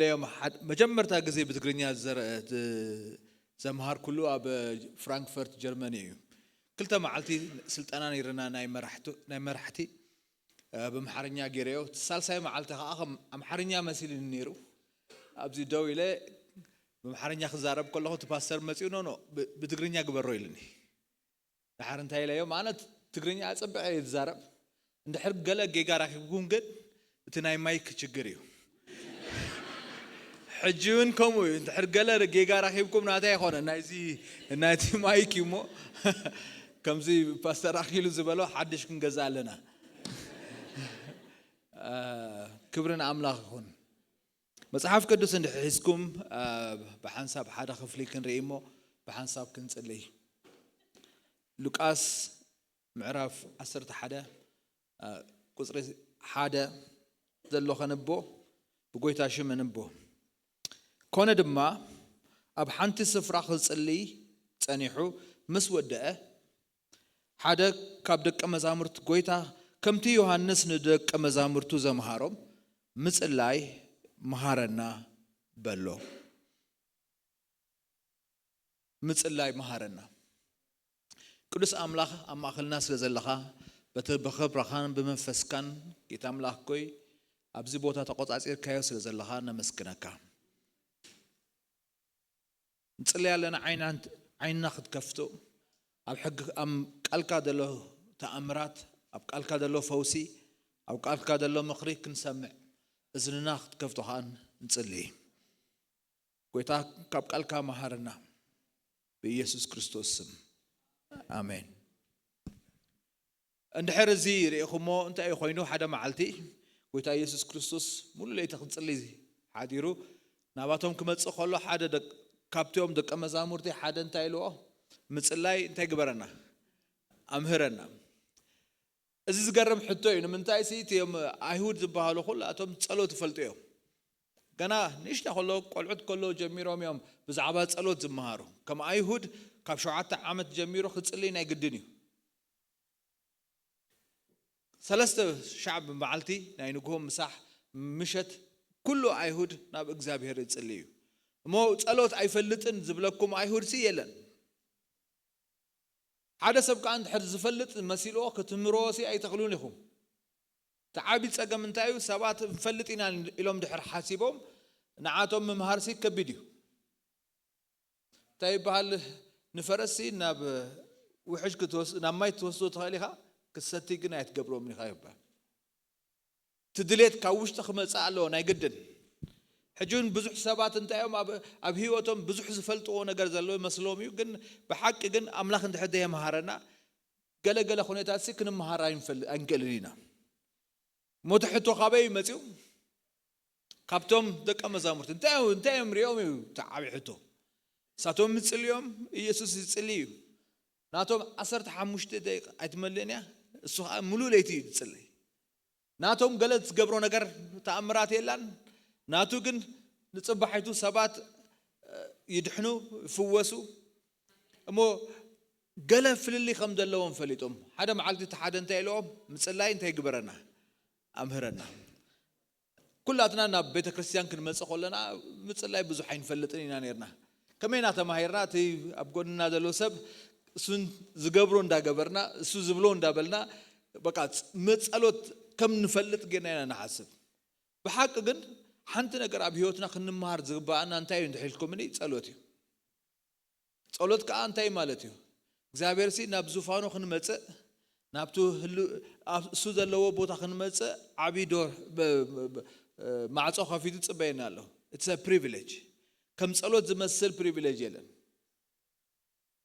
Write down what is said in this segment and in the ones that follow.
ደዮም ሓደ መጀመርታ ግዜ ብትግርኛ ዘረ- ት- ዘምሃርኩሉ ኣብ ፍራንክፈርት ጀርመኒ እዩ። ክልተ መዓልቲ ስልጠና ነይርና ናይ መራሕቱ- ናይ መራሕቲ፣ እ፣ ብኣምሓርኛ ገይረዮ። እቲ ሳልሳይ መዓልቲ ከዓ ከም ኣምሓርኛ መሲልኒ ነይሩ። ኣብዚ ደው ኢለ ብኣምሓርኛ ክዛረብ ከለኹ እቲ ፓስተር መፂኡ፣ ኖ ኖ፣ ብ- ብትግርኛ ግበሮ ኢሉኒ። ድሓር እንታይ ኢለዮ ማለት፣ ትግርኛ ኣጸብቐ እየ ዝዛረብ። እንድሕር ገለ ጌጋ ረኺብኩም ግን እቲ ናይ ማይክ ችግር እዩ። ሕጂ እውን ከምኡ እዩ። እንድሕር ገለ ጌጋ ረኺብኩም ናታይ ኣይኮነ፣ ናይዚ ናይቲ ማይክ እዩ እሞ ከምዚ ፓስተር ኣኪሉ ዝበሎ ሓድሽ ክንገዛ ኣለና። ክብሪ ንኣምላኽ ይኹን። መጽሓፍ ቅዱስ እንድሕር ሒዝኩም፣ እ፣ ብሓንሳብ ሓደ ክፍሊ ክንርኢ እሞ ብሓንሳብ ክንጽልይ። ሉቃስ ምዕራፍ ዓሰርተ ሓደ፣ እ፣ ቁጽሪ ሓደ ዘሎ ከንቦ፣ ብጎይታ ሽም እንቦ። ኮነ ድማ ኣብ ሓንቲ ስፍራ ክጽልይ ጸኒሑ ምስ ወደአ፣ ሓደ ካብ ደቀ መዛሙርት ጎይታ ከምቲ ዮሃንስ ንደቀ መዛሙርቱ ዘምሃሮም ምጽላይ መሃረና በሎ። ምጽላይ መሃረና። ቅዱስ ኣምላኽ ኣብ ማእኸልና ስለ ዘለኻ በቲ ብኽብረኻን ብመንፈስካን ጌታ ኣምላኽ ኮይ ኣብዚ ቦታ ተቖጻጺርካዮ ስለ ዘለኻ ነመስግነካ። ንጽለይ ኣለና ዓይና- ዓይንና ክትከፍቶ ኣብ ሕግ ኣብ ቃልካ ዘሎ ተኣምራት ኣብ ቃልካ ዘሎ ፈውሲ ኣብ ቃልካ ዘሎ ምኽሪ ክንሰምዕ እዝንና ክትከፍቶ ከዓ ንጽሊ። ጎይታ ካብ ቃልካ መሃርና ብኢየሱስ ክርስቶስ ስም ኣሜን። እንድሕር እዚ ርኢኹሞ እንታይ እዩ ኮይኑ? ሓደ መዓልቲ ጎይታ ኢየሱስ ክርስቶስ ሙሉ ለይቲ ክንጽሊ ሓዲሩ ናባቶም ክመጽእ ከሎ ሓደ ደቅ- ካብቶም ደቀ መዛሙርቲ ሓደ እንታይ ኢልዎ? ምጽላይ እንታይ ግበረና? ኣምህረና። እዚ ዝገርም ሕቶ እዩ። ንምንታይ ሲ እቲዮም ኣይሁድ ዝበሃሉ ኩላቶም ጸሎት ይፈልጡ እዮም። ገና ንእሽታ ከሎ ቆልዑት ከሎ ጀሚሮም እዮም ብዛዕባ ጸሎት ዝመሃሩ። ከም ኣይሁድ ካብ ሸውዓተ ዓመት ጀሚሩ ክጽልይ ናይ ግድን እዩ። ሰለስተ ሻዕ ብመዓልቲ ናይ ንግሆ ምሳሕ ምሸት ኩሉ ኣይሁድ ናብ እግዚኣብሔር ይጽልይ እዩ። እሞ ጸሎት ኣይፈልጥን ዝብለኩም ኣይሁድ ሲ የለን። ሓደ ሰብ ከዓ እንድሕር ዝፈልጥ መሲልዎ ክትምህርዎ ሲ ኣይተኽሉን ኢኹም። እቲ ዓብዪ ጸገም እንታይ እዩ? ሰባት ንፈልጥ ኢና ኢሎም ድሕር ሓሲቦም ንዓቶም ምምሃር ሲ ከቢድ እዩ። እንታይ ይበሃል? ንፈረስ ሲ ናብ ውሕጅ ክትወስ- ናብ ማይ ክትወስዶ ትኽእል ኢኻ፣ ክትሰቲ ግን ኣይትገብሮም ኢኻ ይበሃል። እቲ ድሌት ካብ ውሽጢ ክመጽእ ኣለዎ ናይ ግድን። ሕጂ እውን ብዙሕ ሰባት እንታይ እዮም ኣብ- ኣብ ህይወቶም ብዙሕ ዝፈልጥዎ ነገር ዘለዎ ይመስሎም እዩ፣ ግን ብሓቂ ግን ኣምላኽ እንድሕር ዘየምሃረና ገለገለ ኩነታት ሲ ክንመሃር ኣይንፈል- ኣይንክእልን ኢና። ሞተ ሕቶ ካበይ እዩ መጺኡ? ካብቶም ደቀ መዛሙርቲ እንታይ እዮም- እንታይ እዮም ሪኦም እዩ እቲ ዓብዪ ሕቶ። እሳቶም ምጽልዮም ኢየሱስ ይጽሊ እዩ። ናቶም ዓሰርተ ሓሙሽተ ደቂቕ ኣይትመልእን እያ። እሱ ከዓ ሙሉእ ለይቲ እዩ ዝጽልይ። ናቶም ገለ ዝገብሮ ነገር ተኣምራት የላን። ናቱ ግን ንጽባሒቱ ሰባት እ፣ ይድሕኑ ይፍወሱ። እሞ ገለ ፍልልይ ከም ዘለዎም ፈሊጦም ሓደ መዓልቲ እቲ ሓደ እንታይ ኢልዎም? ምጽላይ እንታይ ግበረና? ኣምህረና። ኩላትና ናብ ቤተ ክርስቲያን ክንመጽእ ከለና ምጽላይ ብዙሕ ኣይንፈልጥን ኢና ነርና። ከመይ ኢና ተማሂርና? እቲ ኣብ ጎንና ዘሎ ሰብ እሱን ዝገብሮ እንዳገበርና እሱ ዝብሎ እንዳበልና በቃ መጸሎት ከም ንፈልጥ ጌና ኢና ንሓስብ። ብሓቂ ግን ሓንቲ ነገር ኣብ ህይወትና ክንመሃር ዝግባኣና እንታይ እዩ እንድሕልኩምኒ? ጸሎት እዩ። ጸሎት ከዓ እንታይ ማለት እዩ? እግዚኣብሔር ሲ ናብ ዙፋኑ ክንመጽእ ናብቲ ህሉ- ኣብ እሱ ዘለዎ ቦታ ክንመጽእ ዓብዪ ዶ ብ- ብ- ብ- ማዕጾ ከፊቱ ጽበየና ኣሎ። It's a privilege። ከም ጸሎት ዝመስል ፕሪቪሌጅ የለን።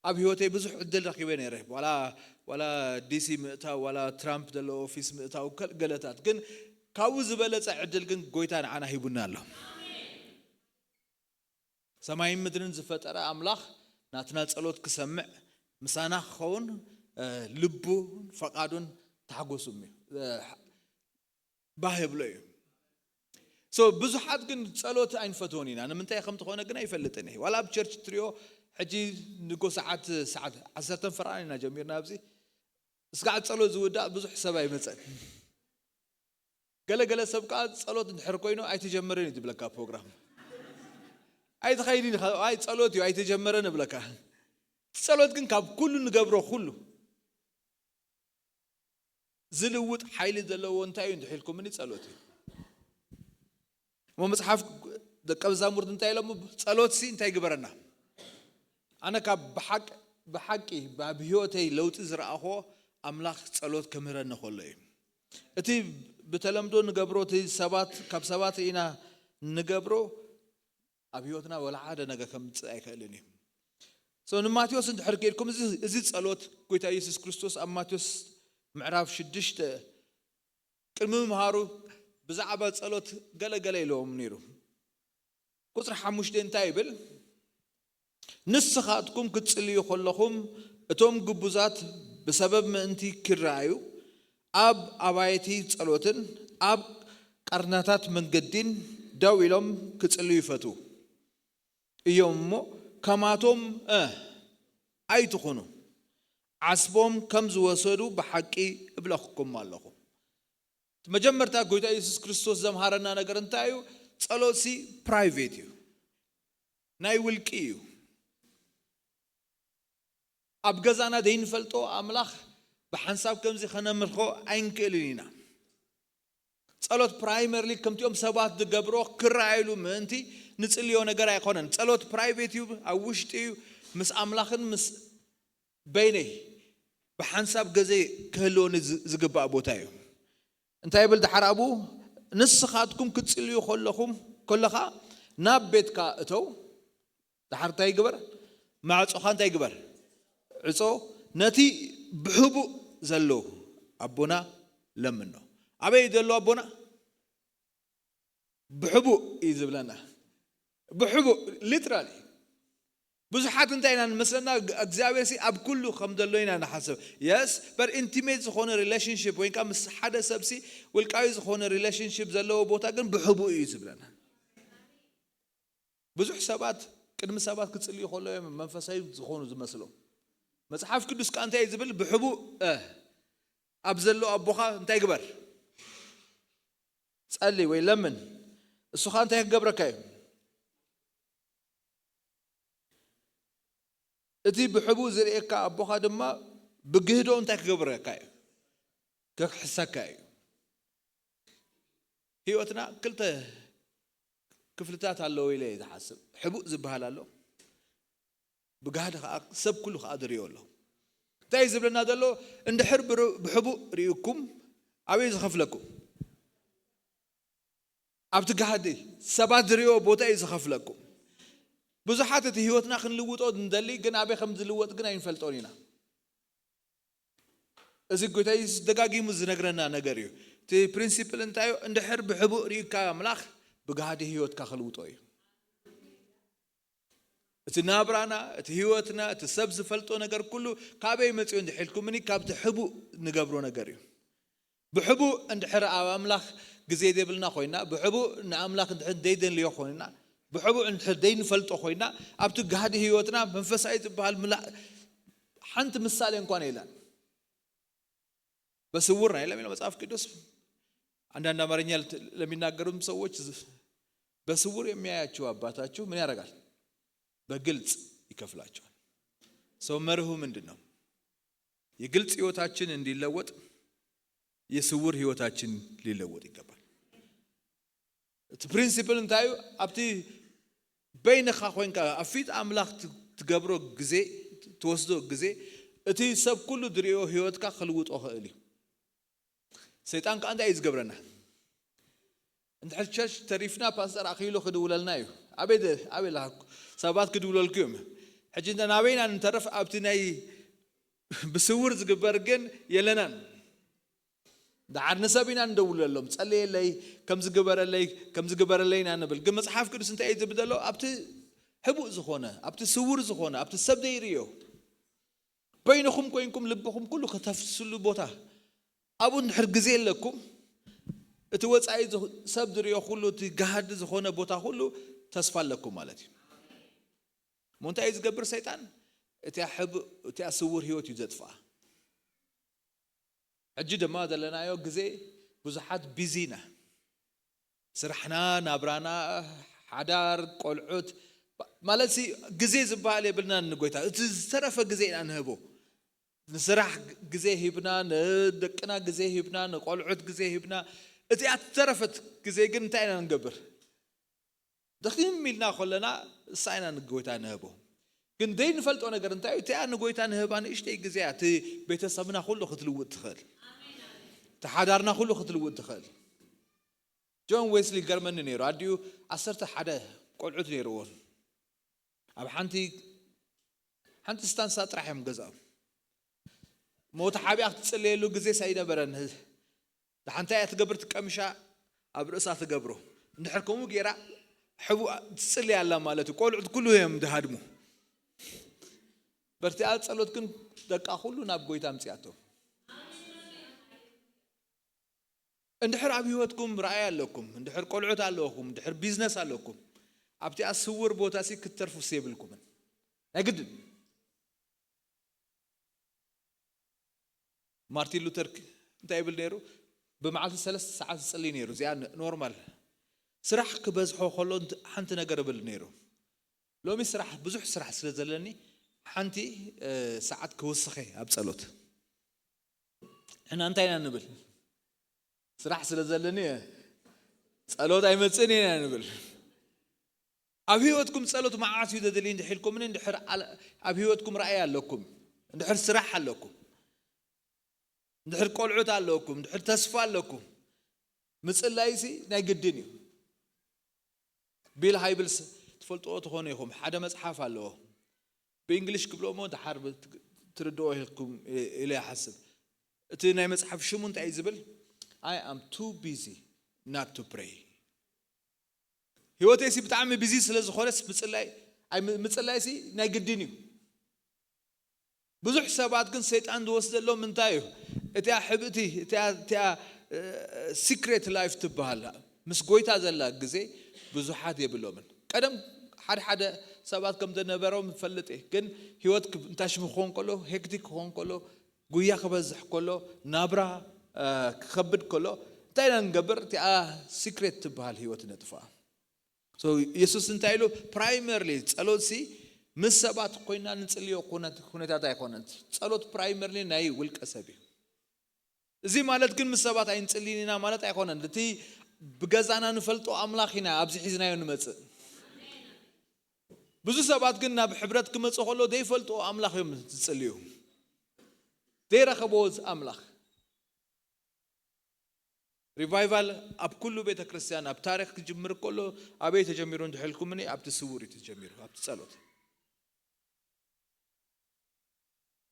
ኣብ ህይወተይ ብዙሕ ዕድል ረኪበ ነይረ። ዋላ ዋላ ዲሲ ምእታው ዋላ ትራምፕ ዘለዎ ኦፊስ ምእታው ከ- ገለታት ግን ካብኡ ዝበለጸ ዕድል ግን ጎይታ ንዓና ሂቡና ኣሎ። ሰማይን ምድርን ዝፈጠረ ኣምላኽ ናትና ጸሎት ክሰምዕ ምሳና ክኸውን እ፣ ልቡን ፈቓዱን ተሓጎሱም እዩ እ፣ ባህ የብሎ እዩ። So ብዙሓት ግን ጸሎት ኣይንፈትዎን ኢና። ንምንታይ ከም ትኾነ ግን ኣይፈልጥን እየ። ዋላ ኣብ ቸርች ትሪኦ ሕጂ ንጎ ሰዓት ሰዓት ዓሰርተ ፈራን ኢና ጀሚርና ኣብዚ እስካዕ ጸሎት ዝውዳእ ብዙሕ ሰብ ኣይመጸን። ገለገለ ሰብ ከዓ ጸሎት እንድሕር ኮይኑ ኣይትጀምርን እዩ ዝብለካ ፕሮግራም። ኣይትኸይድን ኢኻ፣ ኣይ ጸሎት እዩ ኣይተጀመረን እብለካ። እቲ ጸሎት ግን ካብ ኩሉ ንገብሮ ኩሉ ዝልውጥ ሓይሊ ዘለዎ እንታይ እዩ እንድሒልኩምኒ ጸሎት እዩ። እሞ መጽሓፍ ደቀ መዛሙርት እንታይ ኢሎም? ጸሎት ሲ እንታይ ግበረና? ኣነ ካብ ብሓቂ ብሓቂ ኣብ ህይወተይ ለውጢ ዝረኣኾ ኣምላኽ ጸሎት ከምህረኒ ከሎ እዩ። እቲ ብተለምዶ ንገብሮ እቲ ሰባት ካብ ሰባት ርኢና ንገብሮ ኣብ ህይወትና ወላ ሓደ ነገር ከምጽእ ኣይክእልን እዩ። So ንማቴዎስ እንድሕር ከይድኩም እዚ ጸሎት ጎይታ ኢየሱስ ክርስቶስ ኣብ ማቴዎስ ምዕራፍ ሽዱሽተ ቅድሚ ምምሃሩ ብዛዕባ ጸሎት ገለገለ ኢለዎም ነይሩ። ቁፅሪ ሓሙሽተ እንታይ ይብል? ንስኻትኩም ክትጽልዩ ከለኹም እቶም ግቡዛት ብሰበብ ምእንቲ ክረኣዩ ኣብ ኣባይቲ ጸሎትን ኣብ ቀርናታት መንገዲን ደው ኢሎም ክጽልዩ ይፈቱ እዮም እሞ ከማቶም እ ኣይትኹኑ። ዓስቦም ከም ዝወሰዱ ብሓቂ እብለኩም ኣለኹ። መጀመርታ ጎይታ ኢየሱስ ክርስቶስ ዘምሃረና ነገር እንታይ እዩ? ጸሎት ሲ ፕራይቬት እዩ፣ ናይ ውልቂ እዩ። ኣብ ገዛና ዘይንፈልጦ ኣምላኽ ብሓንሳብ ከምዚ ከነምልኾ ኣይንክእልን ኢና። ጸሎት ፕራይመርሊ ከምቲኦም ሰባት ዝገብሮ ክረኣየሉ ምእንቲ ንጽልዮ ነገር ኣይኮነን። ጸሎት ፕራይቬት እዩ፣ ኣብ ውሽጢ እዩ፣ ምስ ኣምላኽን ምስ በይነይ ብሓንሳብ ገዜ ክህልወኒ ዝ- ዝግባእ ቦታ እዩ። እንታይ ይብል ድሓር ኣብኡ? ንስኻትኩም ክትጽልዩ ከለኹም ከለኻ ናብ ቤትካ እተው፣ ድሓር እንታይ ግበር? ማዕጾኻ እንታይ ግበር? ዕጾ። ነቲ ብሕቡእ ዘሎ ኣቦና ለምኖ። ኣበይ ዘሎ ኣቦና? ብሕቡእ እዩ ዝብለና። ብሕቡእ ሊትራሊ። ብዙሓት እንታይ ኢና ንመስለና? እግዚኣብሔር ሲ ኣብ ኩሉ ከም ዘሎ ኢና ንሓስብ። የስ በር ኢንቲሜት ዝኾነ ሪሌሽንሽፕ ወይ ከዓ ምስ ሓደ ሰብ ሲ ውልቃዊ ዝኾነ ሪሌሽንሽፕ ዘለዎ ቦታ ግን ብሕቡእ እዩ ዝብለና። ብዙሕ ሰባት ቅድሚ ሰባት ክጽልዩ ከሎ እዮም መንፈሳዊ ዝኾኑ ዝመስሎም። መጽሓፍ ቅዱስ ቃ እንታይ እዩ ዝብል? ብሕቡእ እ፣ ኣብ ዘሎ ኣቦኻ እንታይ ግበር? ጸሊ ወይ ለምን፣ እሱኻ እንታይ ክገብረካ እዩ? እቲ ብሕቡእ ዝርእየካ ኣቦኻ ድማ ብግህዶ እንታይ ክገብረካ እዩ? ክክሕሰካ እዩ። ህይወትና ክልተ ክፍልታት ኣለዎ ኢለ እየ ዝሓስብ። ሕቡእ ዝበሃል ኣሎ፣ ብጋህዲ ከዓ ሰብ ኩሉ ከዓ ዝርእዮ ኣሎ። እንታይ እዩ ዝብለና ዘሎ? እንድሕር ብር- ብሕቡእ ርኢኩም ኣበይ ዝኸፍለኩም? ኣብቲ ጋህዲ ሰባት ዝርእዮ ቦታ እዩ ዝኸፍለኩም። ብዙሓት እቲ ህይወትና ክንልውጦ ንደሊ፣ ግን ኣበይ ከም ዝልወጥ ግን ኣይንፈልጦን ኢና። እዚ ጎይታ የሱስ ደጋጊሙ ዝነግረና ነገር እዩ። እቲ ፕሪንሲፕል እንታይ እዩ? እንድሕር ብሕቡእ ርኢካ ኣምላኽ ብጋህዲ ህይወትካ ክልውጦ እዩ። እቲ ናብራና፣ እቲ ህይወትና፣ እቲ ሰብ ዝፈልጦ ነገር ኩሉ ካበይ መፅዮ እንድሒልኩምኒ ካብቲ ሕቡእ ንገብሮ ነገር እዩ። ብሕቡእ እንድሕር ኣብ ኣምላኽ ግዜ ዘይብልና ኮይና፣ ብሕቡእ ንኣምላኽ እንድሕር ዘይደንልዮ ኮይና፣ ብሕቡእ እንድሕር ዘይንፈልጦ ኮይና፣ ኣብቲ ጋህዲ ህይወትና መንፈሳዊ ዝበሃል ምላ ሓንቲ ምሳሌ እንኳን የለን። በስውር ነው የለም የሚለው መጽሐፍ ቅዱስ። አንዳንድ አማርኛ ለሚናገሩም ሰዎች በስውር የሚያያችሁ አባታችሁ ምን ያደርጋል? በግልጽ ይከፍላችኋል። ሰው መርሁ ምንድን ነው? የግልጽ ህይወታችን እንዲለወጥ የስውር ህይወታችን ሊለወጥ ይገባል። እቲ ፕሪንሲፕል እንታይ እዩ? ኣብቲ በይንኻ ኮይንካ ኣብ ፊት ኣምላኽ ት- ትገብሮ ግዜ፣ ትወስዶ ግዜ፣ እቲ ሰብ ኩሉ ዝርእዮ ህይወትካ ክልውጦ ክእል እዩ። ሰይጣን ከዓ እንታይ እዩ ዝገብረና? እንድሕር ቸርች ተሪፍና ፓስተር ኣኽኢሉ ክድውለልና እዩ። ኣበይ ደ- ኣበይ ኣለካ? ሰባት ክድውለልኩ እዮም። ሕጂ እንተ ናበይና ንተርፍ ኣብቲ ናይ ብስውር ዝግበር ግን የለናን። ደሓር ንሰብ ኢና እንደውለሎም፣ ጸለየለይ፣ ከም ዝግበረለይ፣ ከም ዝግበረለይ ኢና ንብል። ግን መጽሓፍ ቅዱስ እንታይ እዩ ዝብል ዘሎ? ኣብቲ ሕቡእ ዝኾነ፣ ኣብቲ ስውር ዝኾነ፣ ኣብቲ ሰብ ዘይርእዮ በይንኹም ኮይንኩም ልብኹም ኩሉ ከተፍስሉ ቦታ ኣብኡ እንድሕር ግዜ ኣለኩም፣ እቲ ወጻኢ ዝኹ- ሰብ ዝርእዮ ኩሉ፣ እቲ ጋህዲ ዝኾነ ቦታ ኩሉ ተስፋ ኣለኩም ማለት እዩ። እሞ እንታይ እዩ ዝገብር ሰይጣን? እቲኣ ሕቡእ፣ እቲኣ ስውር ህይወት እዩ ዘጥፍኣ። ሕጂ ድማ ዘለናዮ ግዜ ብዙሓት ቢዚ ኢና። ስራሕና፣ ናብራና፣ ሓዳር፣ ቆልዑት፣ ማለት ሲ፣ ግዜ ዝበሃል የብልናን ንጎይታ። እቲ ዝተረፈ ግዜ ኢና ንህቦ። ንስራሕ ግዜ ሂብና፣ ንደቅና ግዜ ሂብና፣ ንቆልዑት ግዜ ሂብና፣ እቲኣ እተረፈት ግዜ ግን እንታይ ኢና ንገብር? ደኺም ኢልና ከለና እሳ ኢና ንጎይታ ንህቦ። ግን ዘይንፈልጦ ነገር እንታይ እዩ? እቲኣ ንጎይታ ንህባ ንእሽተይ ግዜ እያ እቲ ቤተሰብና ኩሉ ክትልውጥ ትኽእል። እቲ ሓዳርና ኩሉ ክትልውጥ ትኽእል። ጆን ዌስሊ ገርመኒ ነይሩ። ኣዲኡ ዓሰርተ ሓደ ቆልዑት ነይርዎን። ኣብ ሓንቲ ሓንቲ ስታንሳ ጥራሕ እዮም ገዛኦም። ሞት ሓቢኣ ክትጽለየሉ ግዜ ሳይነበረን። ሓንታ እያ ትገብር፣ ትቀምሻ ኣብ ርእሳ ትገብሮ። እንድሕር ከምኡ ገይራ ሕቡ ትጽልይ ኣላ ማለት እዩ። ቆልዑት ኩሉ እዮም ድሃድሙ። በርቲኣ ጸሎት ግን ደቃ ኩሉ ናብ ጎይታ ኣምጽኣቶ። እንድሕር ኣብ ህይወትኩም ራእይ ኣለኩም፣ እንድሕር ቆልዑት ኣለኹም፣ እንድሕር ቢዝነስ ኣለኩም፣ ኣብቲ ኣስውር ቦታ ሲ ክትተርፉ የብልኩምን። ናይ ግድን። ማርቲን ሉተር ክ-፣ እንታይ ይብል ነይሩ? ብመዓልቲ ሰለስተ ሰዓት ዝጽልይ ነይሩ። እዚኣ ን-፣ ኖርማል። ስራሕ ክበዝሖ ከሎ እንት-፣ ሓንቲ ነገር እብል ነይሩ። ሎሚ ስራሕ፣ ብዙሕ ስራሕ ስለ ዘለኒ ሓንቲ፣ እ፣ ሰዓት ክውስኸ ኣብ ጸሎት። ንሕና እንታይ ኢና ንብል? ስራሕ ስለ ዘለኒ ጸሎት ኣይመጽእን ኢና ንብል። ኣብ ህይወትኩም ጸሎት መዓስ እዩ ዘድሊ እንድሕር ኢልኩምኒ፣ እንድሕር ኣል-፣ ኣብ ህይወትኩም ራእይ ኣለኩም፣ እንድሕር ስራሕ ኣለኩም፣ እንድሕር ቆልዑት ኣለኩም፣ እንድሕር ተስፋ ኣለኩም፣ ምጽላይሲ ናይ ግድን እዩ። ቢል ሃይብልስ ትፈልጥዎ ትኾኑ ኢኹም። ሓደ መጽሓፍ ኣለዎ። ብእንግሊሽ ክብሎ እሞ ደሓር ብት-፣ ትርድኦ ኢልኩም ኢ-፣ ኢለ ይሓስብ። እቲ ናይ መጽሓፍ ሽሙ እንታይ እዩ ዝብል? I am too busy not to pray። ህይወተይሲ ብጣዕሚ ቢዚ ስለ ዝኾነስ ምጽላይ፣ ኣይ፣ ም-፣ ምጽላይሲ ናይ ግድን እዩ። ብዙሕ ሰባት ግን ሰይጣን ዝወስደሎም እንታይ እዩ? እቲኣ ሕብእቲ፣ እቲኣ፣ እቲኣ፣ እ፣ ሲክሬት ላይፍ ትበሃል፣ ምስ ጎይታ ዘላ ግዜ ብዙሓት የብሎምን። ቀደም ሓደ ሓደ ሰባት ከም ዘነበሮም እፈልጥ እየ፣ ግን ህይወት ክብ-፣ እንታሽሚ ክኾን ከሎ፣ ሄክቲክ ክኾን ከሎ፣ ጉያ ክበዝሕ ከሎ፣ ናብራ፣ እ፣ ክኸብድ ከሎ፣ እንታይ ኢና ንገብር? እቲኣ ሲክሬት ትበሃል ህይወት ነጥፍኣ። So፣ የሱስ እንታይ ኢሉ? ፕራይመርሊ ጸሎትሲ ምስ ሰባት ኮይና ንጽልዮ ኩነት-፣ ኩነታት ኣይኮነን። ጸሎት ፕራይመርሊ ናይ ውልቀ ሰብ እዩ። እዚ ማለት ግን ምስ ሰባት ኣይንጽልይን ኢና ማለት ኣይኮነን። እቲ ብገዛና ንፈልጦ ኣምላኽ ኢና ኣብዚ ሒዝናዮ ንመጽእ። ብዙ ሰባት ግን ናብ ሕብረት ክመጹ ከሎ ዘይፈልጥዎ ኣምላኽ እዮም ዝጽልዩ። ዘይረኸብዎ ኣምላኽ። ሪቫይቫል ኣብ ኩሉ ቤተ ክርስቲያን ኣብ ታሪኽ ክጅምር ከሎ ኣበይ ተጀሚሩ እንድሕልኩምኒ፣ ኣብቲ ስውር እዩ ተጀሚሩ፣ ኣብቲ ጸሎት።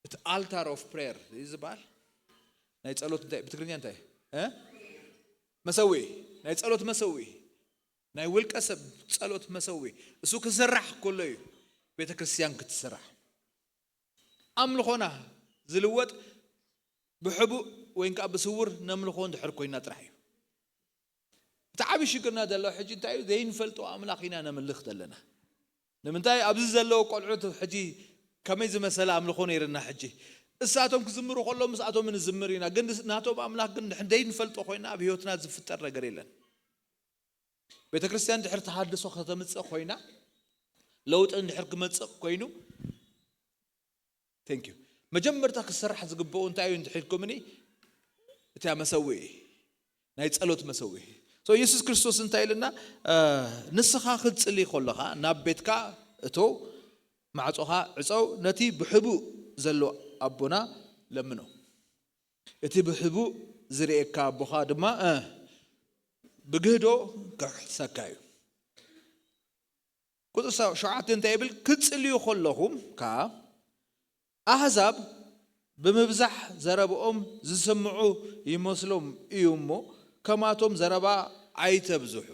እቲ ኣልታር ኦፍ ፕሬየር እዩ ዝበሃል። ናይ ጸሎት እንታይ፣ ብትግርኛ እንታይ? እ? መሰውኢ፣ ናይ ጸሎት መሰውኢ፣ ናይ ውልቀ ሰብ ጸሎት መሰውኢ። እሱ ክስራሕ ከሎ እዩ ቤተ ክርስቲያን ክትስራሕ። ኣምልኾና ዝልወጥ ብሕቡእ ወይ ከዓ ብስውር ነምልኾ እንድሕር ኮይና ጥራሕ እዩ። እቲ ዓብዪ ሽግርና ዘሎ ሕጂ እንታይ እዩ? ዘይንፈልጦ ኣምላኽ ኢና ነምልኽ ዘለና። ንምንታይ? ኣብዚ ዘለዉ ቆልዑት ሕጂ ከመይ ዝመሰለ ኣምልኾ ነይርና ሕጂ? እሳቶም ክዝምሩ ከለዉ ምስኣቶም ንዝምር ኢና፣ ግን ናቶም ኣምላኽ ግን ንሕና ዘይንፈልጦ ኮይና ኣብ ህይወትና ዝፍጠር ነገር የለን። ቤተ ክርስቲያን ድሕር ተሃድሶ ከተምጽእ ኮይና፣ ለውጢ እንድሕር ክመጽእ ኮይኑ፣ ቴንክ ዩ። መጀመርታ ክስራሕ ዝግብኡ እንታይ እዩ እንድሕር ኢልኩምኒ? እቲያ መሰውኢ፣ ናይ ጸሎት መሰውኢ። So፣ የሱስ ክርስቶስ እንታይ ኢልና? እ፣ ንስኻ ክትጽሊ ከለኻ ናብ ቤትካ እቶ፣ ማዕጾኻ ዕጸው፣ ነቲ ብሕቡእ ዘሎ ኣቦና ለምኖ። እቲ ብሕቡእ ዝርእየካ ኣቦኻ ድማ፣ እ፣ ብግህዶ ክሕሰካ እዩ። ቁጽሪ ሸውዓተ እንታይ ይብል? ክትጽልዩ ከለኹም ከኣ ኣህዛብ ብምብዛሕ ዘረብኦም ዝስምዑ ይመስሎም እዩ እሞ፣ ከማቶም ዘረባ ኣይተብዝሑ።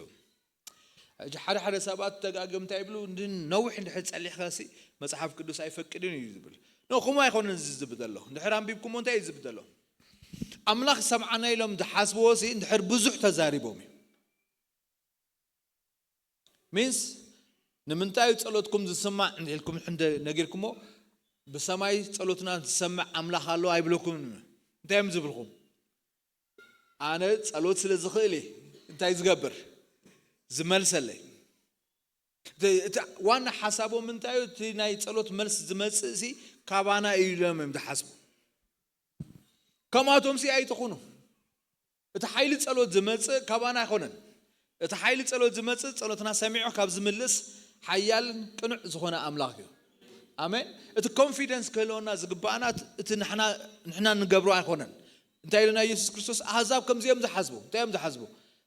ሕጂ ሓደ ሓደ ሰባት ተጋግዮም እንታይ ይብሉ? እንድ-፣ ነዊሕ እንድሕር ጸሊሕካ ሲ መጽሓፍ ቅዱስ ኣይፈቅድን እዩ ዝብል። ኖ፣ ከምኡ ኣይኮነን እዚ ዝብል ዘሎ። እንድሕር ኣንቢብኩሞ እንታይ እዩ ዝብል ዘሎ? ኣምላኽ ሰምዓና ኢሎም ዝሓስብዎ ሲ እንድሕር ብዙሕ ተዛሪቦም እዩ። ሚንስ፣ ንምንታይ ጸሎትኩም ዝስማዕ እንድሕር ኢልኩም እንደ ነጊርኩሞ፣ ብሰማይ ጸሎትና ዝሰምዕ ኣምላኽ ኣሎ ኣይብለኩምን። እንታይ እዮም ዝብልኩም? ኣነ ጸሎት ስለ ዝኽእል እየ እንታይ ዝገብር? ዝመልሰለይ። እቲ ዋና ሓሳቦም እንታይ እዩ? እቲ ናይ ጸሎት መልስ ዝመጽእ ሲ ካባና እዩ ኢሎም እዮም ዝሓስቡ። ከምኣቶም ሲ ኣይትኹኑ። እቲ ሓይሊ ጸሎት ዝመጽእ ካባና ኣይኮነን። እቲ ሓይሊ ጸሎት ዝመጽእ ጸሎትና ሰሚዑ ካብ ዝምልስ ሓያል ቅኑዕ ዝኾነ ኣምላኽ እዩ። ኣሜን። እቲ ኮንፊደንስ ክህልወና ዝግባኣና እቲ ንሕና ንገብሮ ኣይኮነን። እንታይ ኢሉና ኢየሱስ ክርስቶስ? ኣህዛብ ከምዚኦም ዝሓስቡ እንታይ እዮም ዝሓስቡ?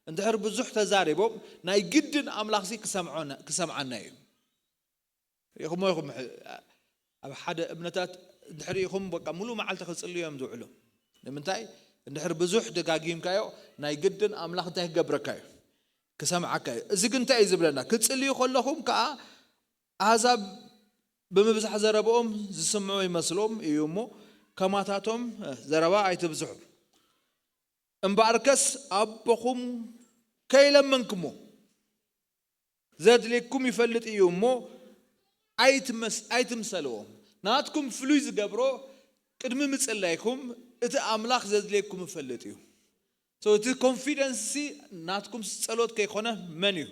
እንድሕር ብዙሕ ተዛሪቦም ናይ ግድን ኣምላኽሲ ክሰምዓና እዩ። ርኢኹሞ ኢኹም? ኣብ ሓደ እምነታት እንድሕር ኢኹም በቃ ሙሉ መዓልቲ ክጽልዩ እዮም ዝውዕሉ። ንምንታይ? እንድሕር ብዙሕ ደጋጊምካዮ ናይ ግድን ኣምላኽ እንታይ ክገብረካ እዩ? ክሰምዓካ እዩ። እዚ ግን እንታይ እዩ ዝብለና? ክትጽልዩ ከለኹም ከዓ ኣህዛብ ብምብዛሕ ዘረብኦም ዝስምዑ ይመስሎም እዩ እሞ ከማታቶም ዘረባ ኣይትብዝሑ። እምበኣርከስ ኣቦኹም ከይለመንክሞ ዘድልየኩም ይፈልጥ እዩ እሞ ኣይትመስ- ኣይትምሰልዎም። ናትኩም ፍሉይ ዝገብሮ ቅድሚ ምጽላይኩም እቲ ኣምላኽ ዘድልየኩም ይፈልጥ እዩ። So እቲ ኮንፊደንስ ሲ ናትኩም ጸሎት ከይኮነ መን እዩ?